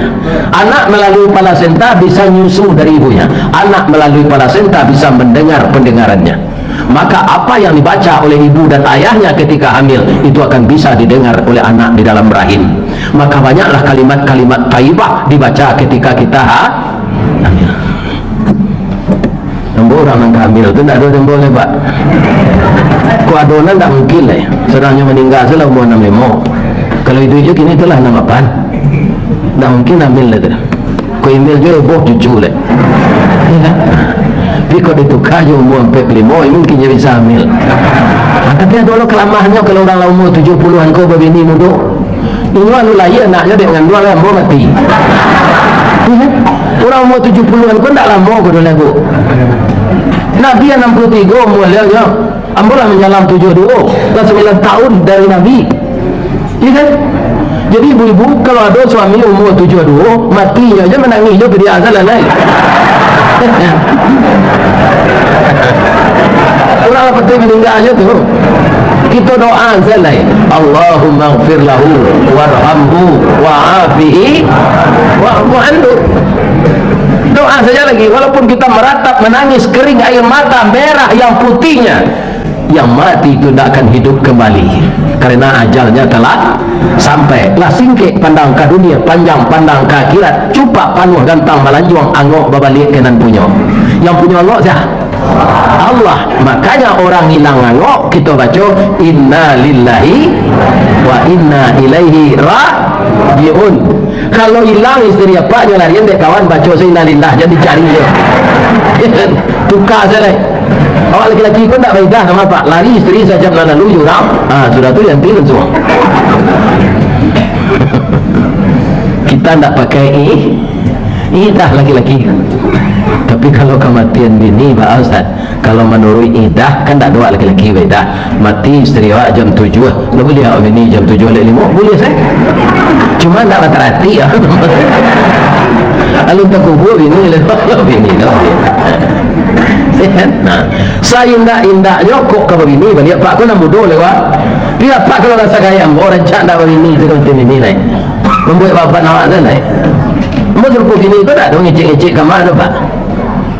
Anak melalui plasenta bisa nyusu dari ibunya. Anak melalui plasenta bisa mendengar pendengarannya. Maka, apa yang dibaca oleh ibu dan ayahnya ketika hamil, itu akan bisa didengar oleh anak di dalam rahim. Maka, banyaklah kalimat-kalimat thayyibah dibaca ketika kita ha-, hamil. Ambo urang nan ka hamil tu ndak ado nan boleh, Pak. Kok ado nan ndak mungkin lai. Sadang nyo maningga se lah umua anam limo. Kalau iduik jo kini tu lah anam lapan. Ndak mungkin hamil lai tu. Kok hamil jo boh cucu lai. Tapi kok dituka jo umua ampek puluah limo, mungkin nyo bisa hamil. Ah, tapi ado lo kalamahannyo kalau urang lah umua tujuah puluahan ko babini mudo. Inyo anu lahia anaknyo dek manganduang, ambo mati. Iya. Urang umua tujuah puluahan ko ndak lamo ko doh lai, Bu. Nabi anam puluah tigo umua baliau nyo. Ambo lah manjalang tujuah duo, lah sambilan taun dari Nabi. Iya kan? Jadi ibu-ibu, kalau ado suami umua tujuah duo, mati nyo aja manangih jo padiah salalai. Urang lah patuik maningga nyo tu. Kito doa salalai. Allahummaghfir lahu warhamhu wa'afihi wa'fu anhu. Doa saja lagi, walaupun kita meratap, menangis, kering air mata, merah yang putihnya, yang mati itu ndak akan hidup kembali, karena ajalnya telah sampai. Lah singkek pandang ka dunia, panjang pandang ka akhirat, cupak panuah gantang balanjuang, angok babaliak ka nan punyo. Yang punyo angok sia? Allah. Makanya orang hilang angok, kito baco, "Inna lillahi wa inna ilaihi raji'un." Kalau hilang isteri apaknyo, larian dek kawan, baco se innalillah, jan dicari nyo. Tuka se lai. Awak laki-laki ko ndak baidah samo apak, lari isteri sajam nan lalu jo urang. Ah, sudah tu dianti langsuang. Kita ndak pakai i-, idah laki-laki. Tapi kalau kamatian bini, baa, Ustaz? Kalau manuruik idah, kan ndak ado laki-laki baidah. Mati isteri awak jam tujuah, lah buliah awak bini jam tujuah lewat limo? Buliah se. Cuma ndak batarati, ya. Alun takubua bini, lah bini dah. Nah, saindak-indaknyo kok ka babini baliak, Pak, ko nan mudo lewat. Tapi apak kalau rasa gaek ambo, rancak ndak babini tu, kan, bini lai. Mambuek baban awak tu lai. Ambo sarupo bini ko ndak ado ngecek-ngecek kama tu, Pak.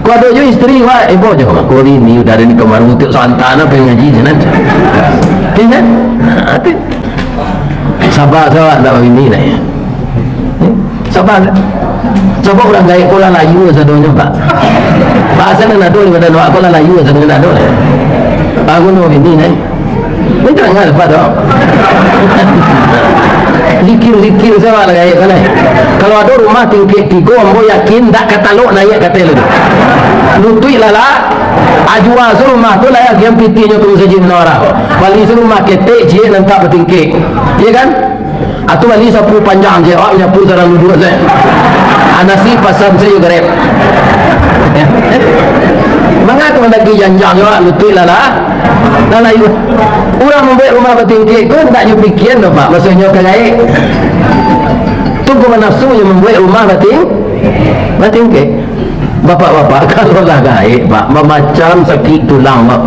Ko ado jo isteri, wah, eh, boh jo. Ko bini udah ado di kamar, untuak santa na pengaji je nan. Iya kan? Nah, tu. Sabar, sabar, ndak bini nai. Eh, sabar. Sabab urang gaek ko lah layu sadonyo, Pak. Bahasa nan ado di badan awak ko lah layu sadonyo, ndak ado lai. Aku no bini nai. Minta ngah lepas tu. Zikir-zikir sawa lah gaek ko lai. Kalau ado rumah tingkek tigo, ambo yakin ndak ka talok naiak ka ateh tu. Lutuik lah lah. Ajua se rumah tu lah, agiah pitihnyo ka Masajik Munawarah. Bali se rumah ketek ciek nan tak batingkek. Iya kan? Atu bali sapu panjang ciek, awak manyapu sadang duduak se. Ah, nasi pasan se jo Grab. Manga ka mandaki janjang jo, lutuik lah lah. Nah, lah, iyo. Urang mambuek rumah batingkek tu ndak nyo pikian doh, Pak, maksudnyo ka gaek. Tu ko manafsu nyo mambuek rumah bating-, batingkek. Bapak-bapak, kalau lah gaek, Pak, mamacam sakik tulang, Pak.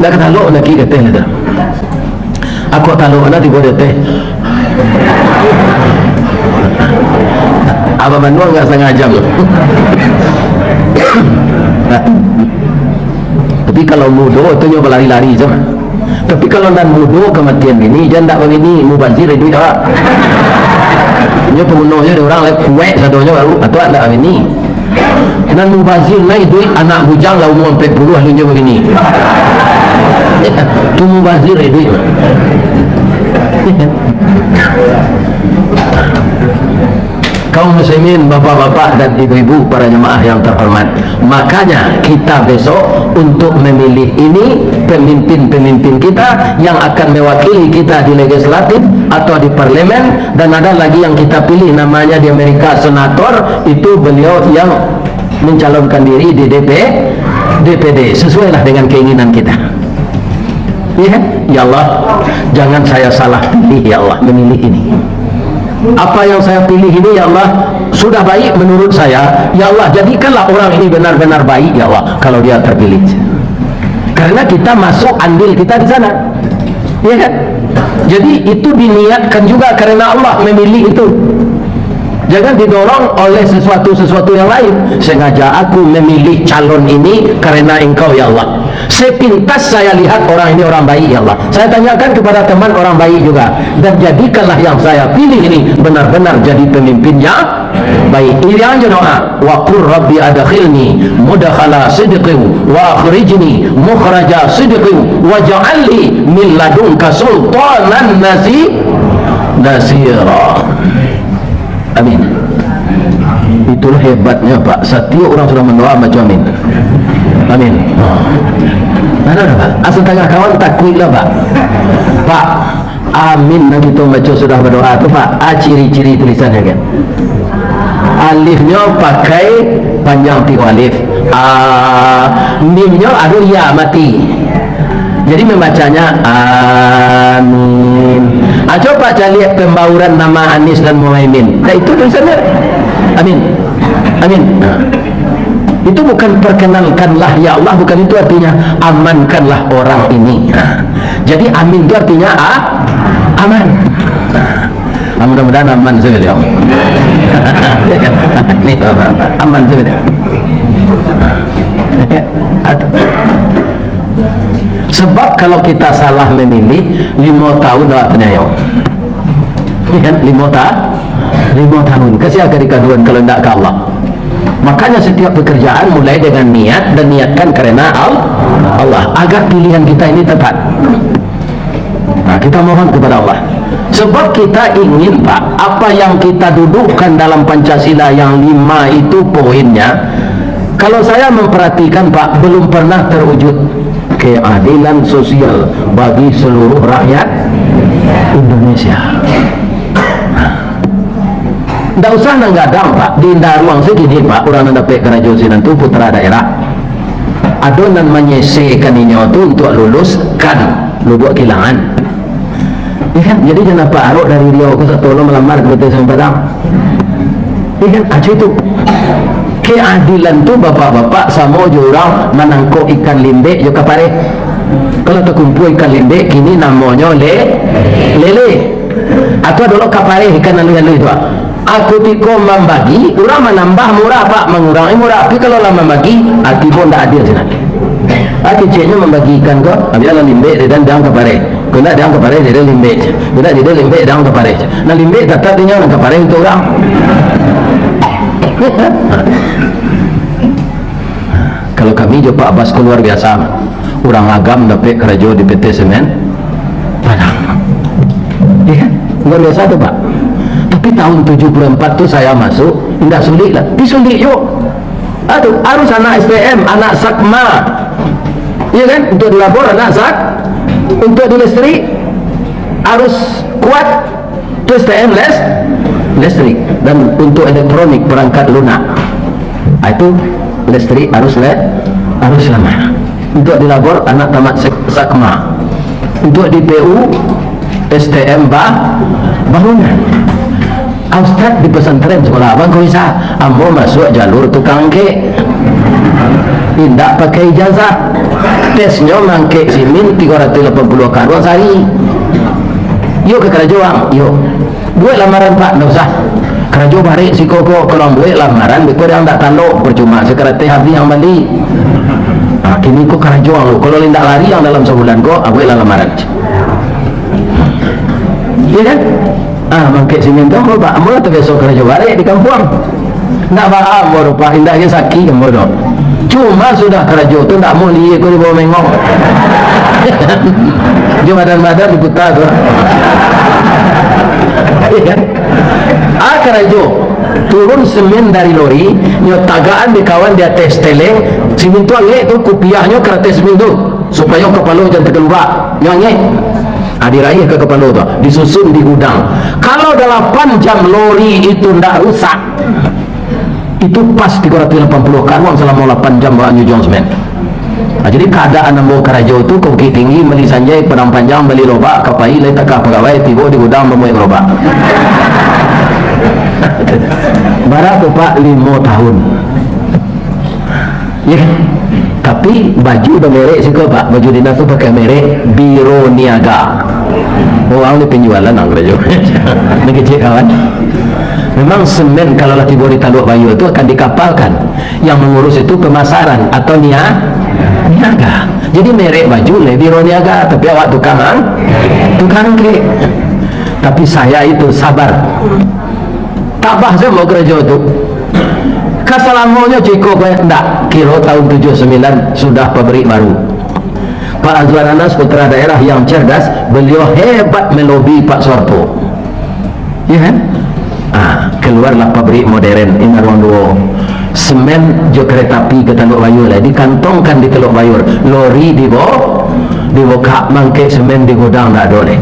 Ndak ka talok laki ka ateh tu. Aku talok anak tibo di ateh. Abah Manuang nggak setengah jam. Tapi kalau mudo tu nyo balari-lari se. Tapi kalau nan mudo kamatian bini, jan ndak babini, mubazir iduik awak. Nyo pamunohnyo dek urang lai, kuek sadonyo baru, atau ndak babini. Nan mubazir nai duit anak bujang lah umua ampek puluah alun jo babini. Tu mubazir, eh, duit. Kaum muslimin, bapak-bapak dan ibu-ibu, para jemaah yang terhormat, makanya kita besok untuk memilih ini, pemimpin-pemimpin kita yang akan mewakili kita di legislatif atau di parlemen, dan ada lagi yang kita pilih, namanya di Amerika senator, itu beliau yang mencalonkan diri di D P, D P D, sesuailah dengan keinginan kita. Ya kan? Ya Allah, jangan saya salah pilih, ya Allah, memilih ini. Apa yang saya pilih ini, ya Allah, sudah baik menurut saya, ya Allah, jadikanlah orang ini benar-benar baik, ya Allah, kalau dia terpilih. Karena kita masuk andil kita di sana. Ya kan? Jadi, itu diniatkan juga karena Allah memilih itu. Jangan didorong oleh sesuatu-sesuatu yang lain. Sengaja aku memilih calon ini karena Engkau, ya Allah. Sepintas saya lihat orang ini orang baik, ya Allah. Saya tanyakan kepada teman orang baik juga. Dan jadikanlah yang saya pilih ini benar-benar jadi pemimpin yang baik. Iriang jo doa. Wa qur rabbi adkhilni mudkhala sidqin wa akhrijni mukhraja sidqin waj'al li min ladunka sultanan nasi-, nasira. Amin. Itulah hebatnya, Pak. Setiap orang sudah mendoa, baca amin. Amin. Nah, nah, nah, Pak. Asa tangah kawan takuik lah, Pak. Pak, amin nan kito baco sudah badoa tu, Pak. A, ciri-ciri tulisannya kan. Alifnyo pakai panjang tigo alif. A, mimnyo ado ya mati. Jadi membacanya amin. A, coba caliak pembauran nama Anies dan Muhaimin. Nah, itu tulisannya. Amin. Amin. Nah. Itu bukan perkenankanlah, ya Allah, bukan itu artinya, amankanlah orang ini. Nah. Jadi amin itu artinya a-, aman. Nah. Mudah-mudahan aman saja, ya. Ini aman saja. Sebab kalau kita salah memilih, lima tahun awak ternyayo. Iya kan? Lima ta-, lima tahun. Kasih agak dikaduan kalau ndak ka Allah. Makanya setiap pekerjaan mulai dengan niat dan niatkan karena Al-, Allah. Agar pilihan kita ini tepat. Nah, kita mohon kepada Allah. Sebab kita ingin, Pak, apa yang kita dudukkan dalam Pancasila yang lima itu poinnya, kalau saya memperhatikan, Pak, belum pernah terwujud keadilan sosial bagi seluruh rakyat Indonesia. Ndak usah nan gadang, Pak. Di Indaruang se kini, Pak, urang nan dapek karajo sinan tu putra daerah. Ado nan manyesekan inyo tu untuak luluskan Lubuak Kilangan. Ya kan? Jadi jan dapek arok dari Riau ko sato lo malamar ka Kota Padang. Ya kan? Acu itu. Keadilan tu, bapak-bapak, samo jo urang manangkok ikan limbek jo kapareh. Kalau takumpua ikan limbek, kini namonyo le-, lele. Atau ado lo kapareh ikan aluih-aluih tu, ah. Aku tiko mambagi, urang manambah murah, Pak, mangurangi murah. Tapi kalau lah mambagi, ati pun ndak adil sinan. Ah, keceknyo mambagi ikan ko, abih lah limbek, dia dan jang kapareh. Kok ndak jang kapareh, dia limbek. Kok ndak dia limbek, jang kapareh. Nah, limbek tatap dia nan kapareh untuak urang. Kalau kami jo Pak Bas ko luar biasa. Urang Agam dapek karajo di P T Semen Padang. Iya kan? Luar biasa tu, Pak. Tapi tahun tujuh puluh empat tu saya masuk, indak sulik lah. Tapi sulik yo. Aduh, harus anak S T M, anak Sakma. Iya kan? Untuk di labor anak Sak-, untuk di listrik harus kuat. Terus T M les-, listrik. Dan untuk elektronik, perangkat lunak. Ah, itu listrik harus le-, harus lamah. Untuk di labor, anak tamat sek-, Sakma. Untuk di P U, S T M ba-, bangunan. Ah, Ustaz, di pesantren sekolah abang kok bisa? Ambo masuk jalur tukang angkek. Indak pakai ijazah. Tesnyo mangkek simin tigo ratuih lapan puluah karuang sahari. Yo ka karajo, Bang? Yo. Buek lamaran, Pak, ndak usah. Karajo barek siko ko, kalau buek lamaran, beko yang ndak talok, percuma sakarateh habih yang bali. Ah, kini ko karajo, kalau indak lari yang dalam sabulan ko, ah, bueklah lamaran. Iya kan? Ah, mangkek simin tu, Pak, ambo lah tabiaso karajo barek di kampuang. Ndak paham ambo tu, Pak, indak ge sakik ambo tu. Cuma sudah karajo tu ndak mulie ko dibawa mengok. Jo badan-badan diputa tu. Iya kan? Ah, karajo. Turun semen dari lori, nyo tagakan di kawan di ateh seteleng, semen tu angek tu, kupiahnyo ka ateh semen tu, supayo kapalo jan takalubak, nyo angek. Ah, diraih ka kapalo tu, disusun di gudang. Kalau dalapan jam lori itu ndak rusak, itu pas tigo ratuih lapan puluah karuang salamo lapan jam bawaan jujuang semen. Ah, jadi kaadaan ambo karajo tu ka Bukittinggi, bali sanjai, Padang Panjang, bali lobak, ka pai, lai takah pagawai, tibo di gudang bamuek lobak. Bara tu, Pak? Limo tahun. Ya. Tapi baju bamerek siko, Pak. Baju dinas tu pakai merek Biro Niaga. Urang ni penjualan, ang karajo. Ni kecek kawan. Memang semen kalau lah tibo di Taluak Bayua tu akan dikapalkan. Yang mengurus itu pemasaran atau nia-, niaga. Jadi merek baju lai Biro Niaga, tapi awak tukang ang-, tukang angkek. Tapi saya itu sabar. Tabah sajo ambo karajo tu. Kasalamonyo ciko ko ndak, kiro tahun tujuh sembilan sudah pabrik baru. Pak Azwar Anas, putra daerah yang cerdas, beliau hebat melobi Pak Soeharto. Ya kan? Ah, kaluarlah pabrik modern, ina ruang duo. Semen jo kereta api ka Taluak Bayua lai, dikantongkan di Taluak Bayua. Lori dibo-, dibukak, mangkek semen di gudang ndak ado lai.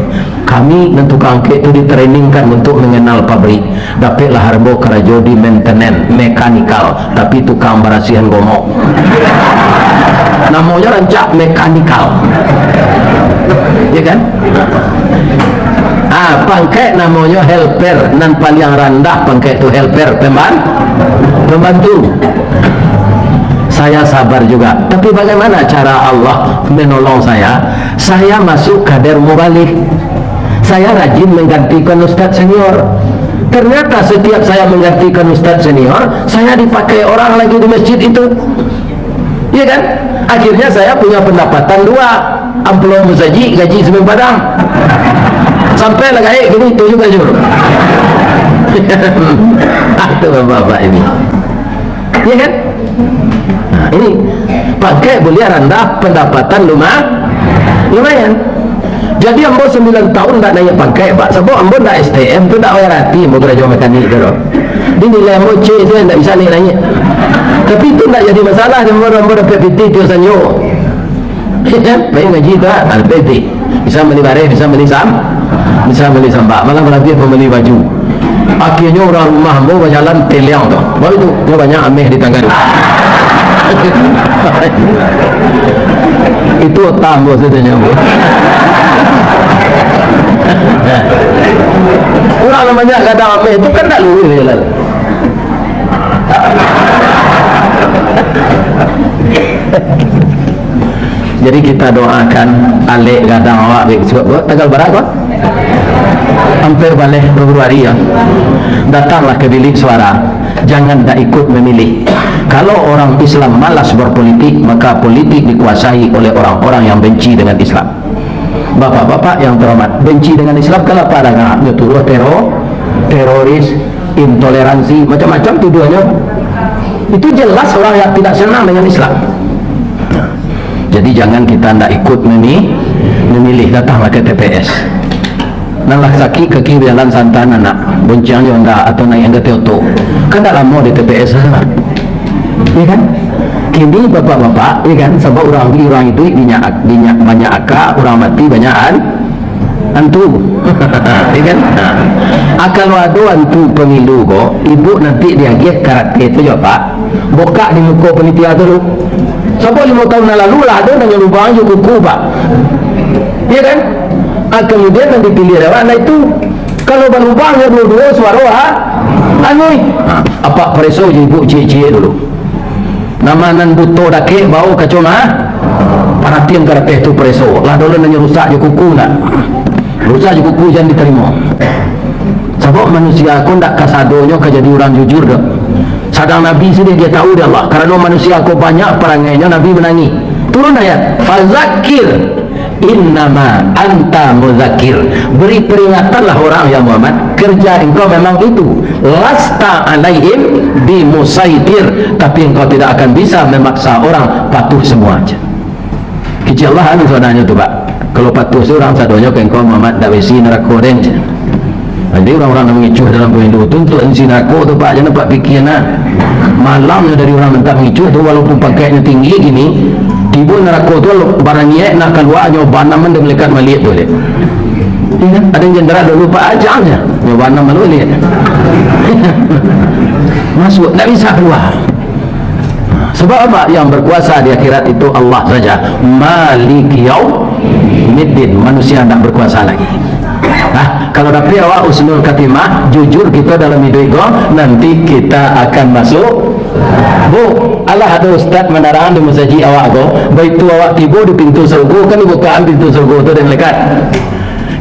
Kami nan tukang angkek tu ditrainingkan untuk mengenal pabrik. Dapeklah ambo karajo di maintenance, mekanikal, tapi tukang barasiahan gomok. Namonyo rancak, mekanikal. Ya kan? Ah, pangkek namonyo helper, nan paliang randah pangkek tu helper, pemban-, pembantu. Saya sabar juga. Tapi bagaimana cara Allah menolong saya? Saya masuk kader mubalih. Saya rajin menggantikan ustaz senior. Ternyata setiap saya menggantikan ustaz senior, saya dipakai orang lagi di masjid itu. Iya kan? Akhirnya saya punya pendapatan dua. Amplop musajik, gaji semen Padang. Sampai lah gaek gini, itu juga jur. Ah, itu bapak-bapak ini. Iya kan? Nah, ini pangkek buliah randah, pendapatan luma-, lumayan. Jadi ambo sembilan tahun ndak naiak pangkek, Pak. Sabab ambo ndak S T M tu, ndak wayah rati ambo karajo mekanik tu doh. Dinilai ambo C sajo, ndak bisa naiak-naiak. Tapi itu ndak jadi masalah, ambo, ambo dapek pitih tiok sanjo. Baik ngaji tu, ah, dapek pitih. Bisa mali bareh, bisa mali sam-, bisa mali sambak. Malah balabiah pambali baju. Akhirnyo urang rumah ambo bajalan teliang tu. Baru tu, nyo banyak ameh di tangan. Itu otak ambo sajo nyo, ambo. Urang nan banyak gadang ameh tu kan ndak luruih bajalan. Jadi kita doakan alek gadang awak baik. Sebab tanggal bara ko? Hampir baleh Februari, ya. Datanglah ke bilik suara. Jangan tak ikut memilih. Kalau orang Islam malas berpolitik, maka politik dikuasai oleh orang-orang yang benci dengan Islam. Bapak-bapak yang terhormat, benci dengan Islam, kenapa ada nyo tuduah tero-, teroris, intoleransi, macam-macam tuduhannya. Itu jelas orang yang tidak senang dengan Islam. Jadi jangan kita ndak ikut memi-, memilih, datanglah ke T P S. Nan lah sakik kaki bajalan santan anak, bonceng jo Honda atau naiak Honda Tioto. Kan ndak lamo di T P S lah. Iya kan? Kini bapak-bapak, iya kan, sabab urang, urang iduik dinyak, dinyak, banyak aka, urang mati banyak an-, antu. Iya kan? Nah. Ah, kalau ado antu pemilu ko, ibu nanti diagiah karate tu jo, Pak. Bokak di muko panitia tu dulu. Sabab limo tahun nan lalu lah ado nan lubang jo kuku, Pak. Iya kan? Ah, kemudian nan dipilih awak lah itu. Kalau balubang jo duo-duo suaro, ha? Anu. Ha, apak pareso jo ibu ciek-ciek dulu. Nama nan buto dakek bao kaco ma-, paratian karate tu pareso. Lah dulu nan rusak jo kuku nak. Rusak jo kuku jan ditarimo. Sabab manusia ko ndak kasadonyo ka jadi urang jujur doh. Sadang Nabi sendiri dia tahu dek Allah, karano manusia ko banyak parangainyo, Nabi manangih. Turun ayat, "Fazakir, innama anta muzakir." Beri peringatanlah orang, ya Muhammad, kerja engkau memang itu. "Lasta alaihim bimusaitir," tapi engkau tidak akan bisa memaksa orang patuh semua. Kecil lah anu sabananyo tu, Pak. Kalau patuh surang sadonyo ka engkau, Muhammad, ndak besi narako den. Jadi urang-urang nan mangicuah dalam pemilu tu, untuak isi narako tu, Pak, jan Apak pikia nah. Malamnyo dari urang nan tak mangicuah tu, walaupun pangkeknyo tinggi kini, tibo narako tu, baraniaik nak kalua, nyo banaman dek malaikat Malik tu, dek. Iyo kan? Ado jenderal dulu, Pak, aja nyo, nyo banam lalu, dek. Masuak, ndak bisa kalua. Sebab apa? Yang berkuasa di akhirat itu Allah saja. Maliki yaumiddin. Manusia ndak berkuasa lagi. Nah, kalau dapek awak husnul khatimah, jujur kita dalam hidup ko, nanti kita akan masuk. Bu, alah ado ustaz manarang di masajik awak ko, baitu awak tibo di pintu surga, kan dibukaan pintu surga tu dek malaikat.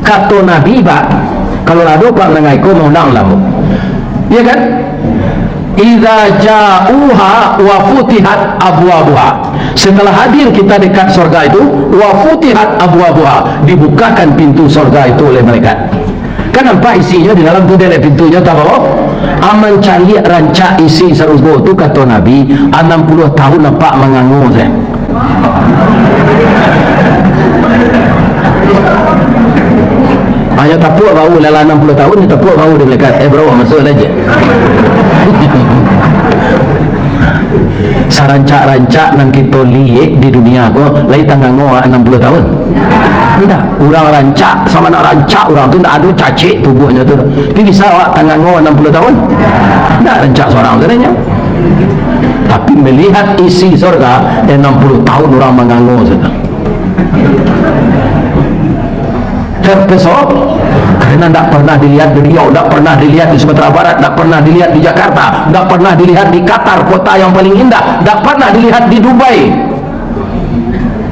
Kato Nabi, Pak, kalau ado Pak mandangar iko, maundang lah, Bu. Iya kan? "Idza ja'uha wa futihat abwabuha." Setelah hadir kita dekat sorga itu, "wa futihat abwabuha," dibukakan pintu sorga itu oleh malaikat. Kan nampak isinyo di dalam tu, dek pintunyo tabawo. Aman caliak rancak isi sarugo tu, kato Nabi, anam puluah tahun nampak mangango sajo. Hanyo tapuak bahu, lah, lah anam puluah tahun, tapuak bahu di malaikat. Eh, bro, masuk lah je. Sarancak-rancak nan kito liek di dunia ko, lai tangango anam puluah tahun. Ndak, urang rancak, samo nak rancak urang tu, ndak ado cacek tubuahnyo tu. Tapi bisa awak tangango anam puluah tahun? Ndak rancak surang tu nyo. Tapi melihat isi sorga, anam puluah tahun urang mangango sajo. Terpesona, karena ndak pernah dilihat di Riau, ndak pernah dilihat di Sumatera Barat, ndak pernah dilihat di Jakarta, ndak pernah dilihat di Qatar, kota yang paling indah, ndak pernah dilihat di Dubai.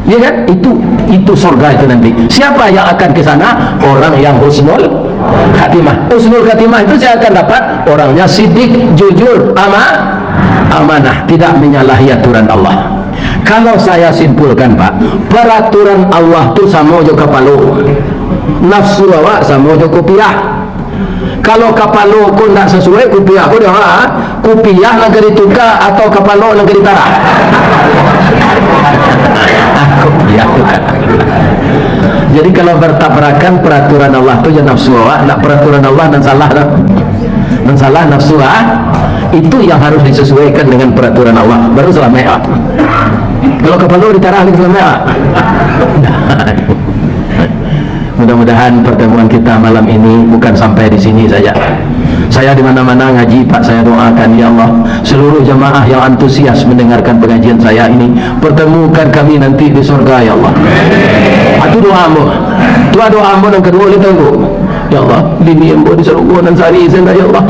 Ya kan? Itu, itu sorga itu nanti. Siapa yang akan ke sana? Orang yang husnul khatimah. Husnul khatimah itu saya akan dapat orangnya sidik, jujur, ama-, amanah, tidak menyalahi aturan Allah. Kalau saya simpulkan, Pak, peraturan Allah tu samo jo kapalo. Nafsu awak samo jo kupiah. Kalau kapalo ko ndak sasuai, kupiah ko dah, ah, kupiah nan ka dituka atau kapalo nan ka ditarah? Kupiah tu kan. Jadi kalau bertabrakan peraturan Allah tu jo nafsu awak, ndak peraturan Allah nan salah tu. Nan salah nafsu, ah. Itu yang harus disesuaikan dengan peraturan Allah, baru salamaik, ah. Kalau kapalo ditarah, lai salamaik, ah. Mudah-mudahan pertemuan kita malam ini bukan sampai di sini saja. Saya di mana-mana ngaji, Pak, saya doakan, ya Allah, seluruh jamaah yang antusias mendengarkan pengajian saya ini, pertemukan kami nanti di surga, ya Allah. Itu doa ambo. Itu doa ambo nan kaduo, lai tahu, Bu? Ya Allah, bini ambo di sarugo nan sari sen, ya Allah.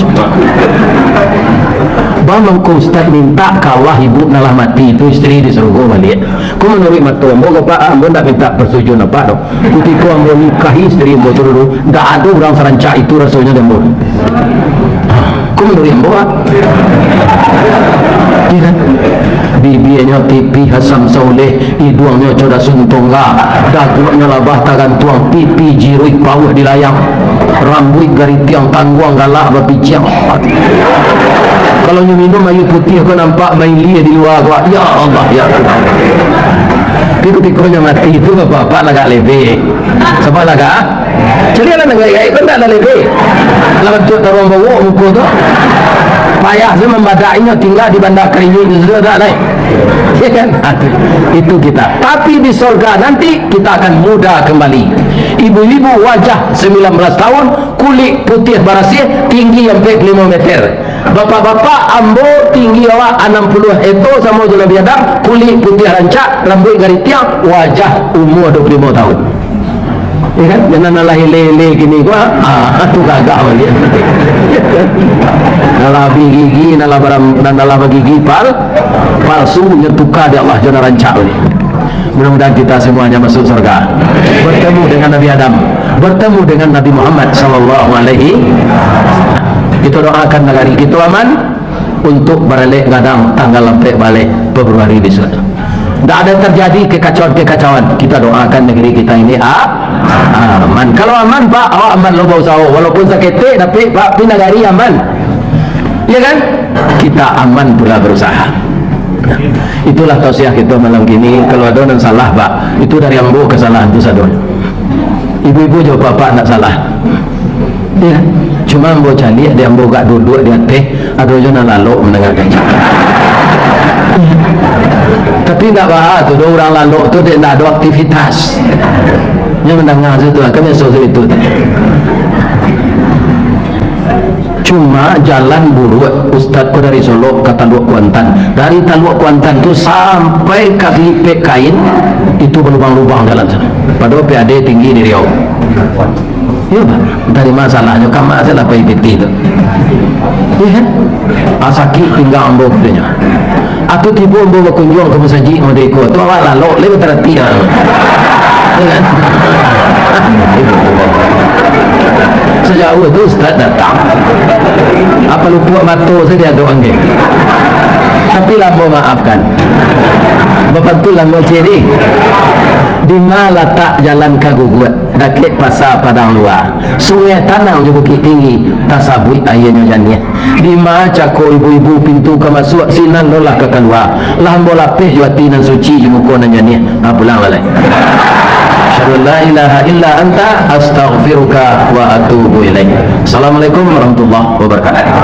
Baa mangko ustaz minta ka Allah ibu nan lah mati tu isteri di sarugo baliak? Ko manuruik mato ambo ko, Pak, ambo ndak minta persetujuan Apak doh. Kutiko ambo nikahi isteri ambo tu dulu, ndak ado urang sarancak itu rasonyo di ambo. Ko manuruik ambo, Pak. Iya kan? Bibianyo tipih asam sauleh, iduangnyo coda suntongga, daguaknyo labah tagantuang, pipi jiruik pauah di layang, rambuik garitiang tangguang galak bapiciang. Kalau nyo minum aia putiah ko nampak mailia di lua ko, ya Allah, ya Tuhan. Tapi kutiko nyo mati tu, Bapak, Bapak lagak lebek. Sabab lagak, caliaklah nan gaek-gaek ko, ndak lah lebek. Lah bantuak taruang bawok muko tu. Payah tu mambadak inyo tingga di Banda Kringin tu sudah tak naik. Ya kan? Ha, tu. Itu kita. Tapi di sorga nanti kita akan muda kembali. Ibu-ibu wajah sembilan belas tahun, kulik putiah barasiah, tinggi ampek puluah limo meter. Bapak-bapak, ambo tinggi awak anam puluah eto samo jo Nabi Adam, kulik putiah rancak, rambuik garitiang, wajah umua dua puluah limo tahun. Ya kan? Jan nan lah ele-ele kini ko, ah, tu gagah baliak. Nan lah bagigi, nan lah baram-, nan lah bagigi pal-, palsu, nyo tuka dek Allah jo nan rancak baliak. Mudah-mudahan kita semuanya masuk surga. Bertemu dengan Nabi Adam, bertemu dengan Nabi Muhammad sallallahu alaihi. Kita doakan nagari kita aman, untuk baralek gadang tanggal ampek baleh Februari bisuak. Ndak ada terjadi kekacauan-kekacauan. Kita doakan negeri kita ini a-, aman. Kalau aman, Pak, awak aman lo bausaho. Walaupun saketek, tapi, Pak, pi nagari aman. Ya kan? Kita aman pula berusaha. Itulah tausiah kita malam kini. Kalau ada yang salah, Pak, itu dari ambo kesalahan tu sadonyo. Ibu-ibu jo bapak ndak salah. Iyo. Cuma ambo caliak, dek ambo agak duduak di ateh, ado juo nan lalok mandangakan. Tapi ndak baa tu doh, urang lalok tu dek ndak ado aktivitas. Nyo mandanga sajo tu, kan biaso sajo itu. Cuma jalan buruak, Ustaz ko dari Solok ka Taluak Kuantan. Dari Taluak Kuantan tu sampai ka Lipek Kain, itu balubang-lubang jalan tu. Padahal P A D tinggi di Riau. Iyo, Pak. Dari ma salahnyo, kama salah pai pitih tu. Iyo kan? Ah, sakik pinggang ambo, katonyo. Atau tibo ambo bakunjuang ka masajik model iko, tu awak lalok, lai batarati lah. Iyo kan? Sajauah tu ustaz datang. Apa lupuak mato sajo diadok angge. Tapi lah ambo maafkan. Bapantun lah ambo ciri. Di ma latak jalan ka Guguak? Dakek Pasa Padang Lua. Sungai Tanang jo Bukik Tinggi, tasabuik aianyo janiah. Di ma cako ibu-ibu pintu ka masuak, sinan lo lah ka kalua. Lah ambo lapeh jo ati nan suci, jo muko nan janiah. Ha, pulang lah lai. Asyhadu an la ilaha illa anta, astaghfiruka wa atubu ilaik. Assalamualaikum warahmatullahi wabarakatuh.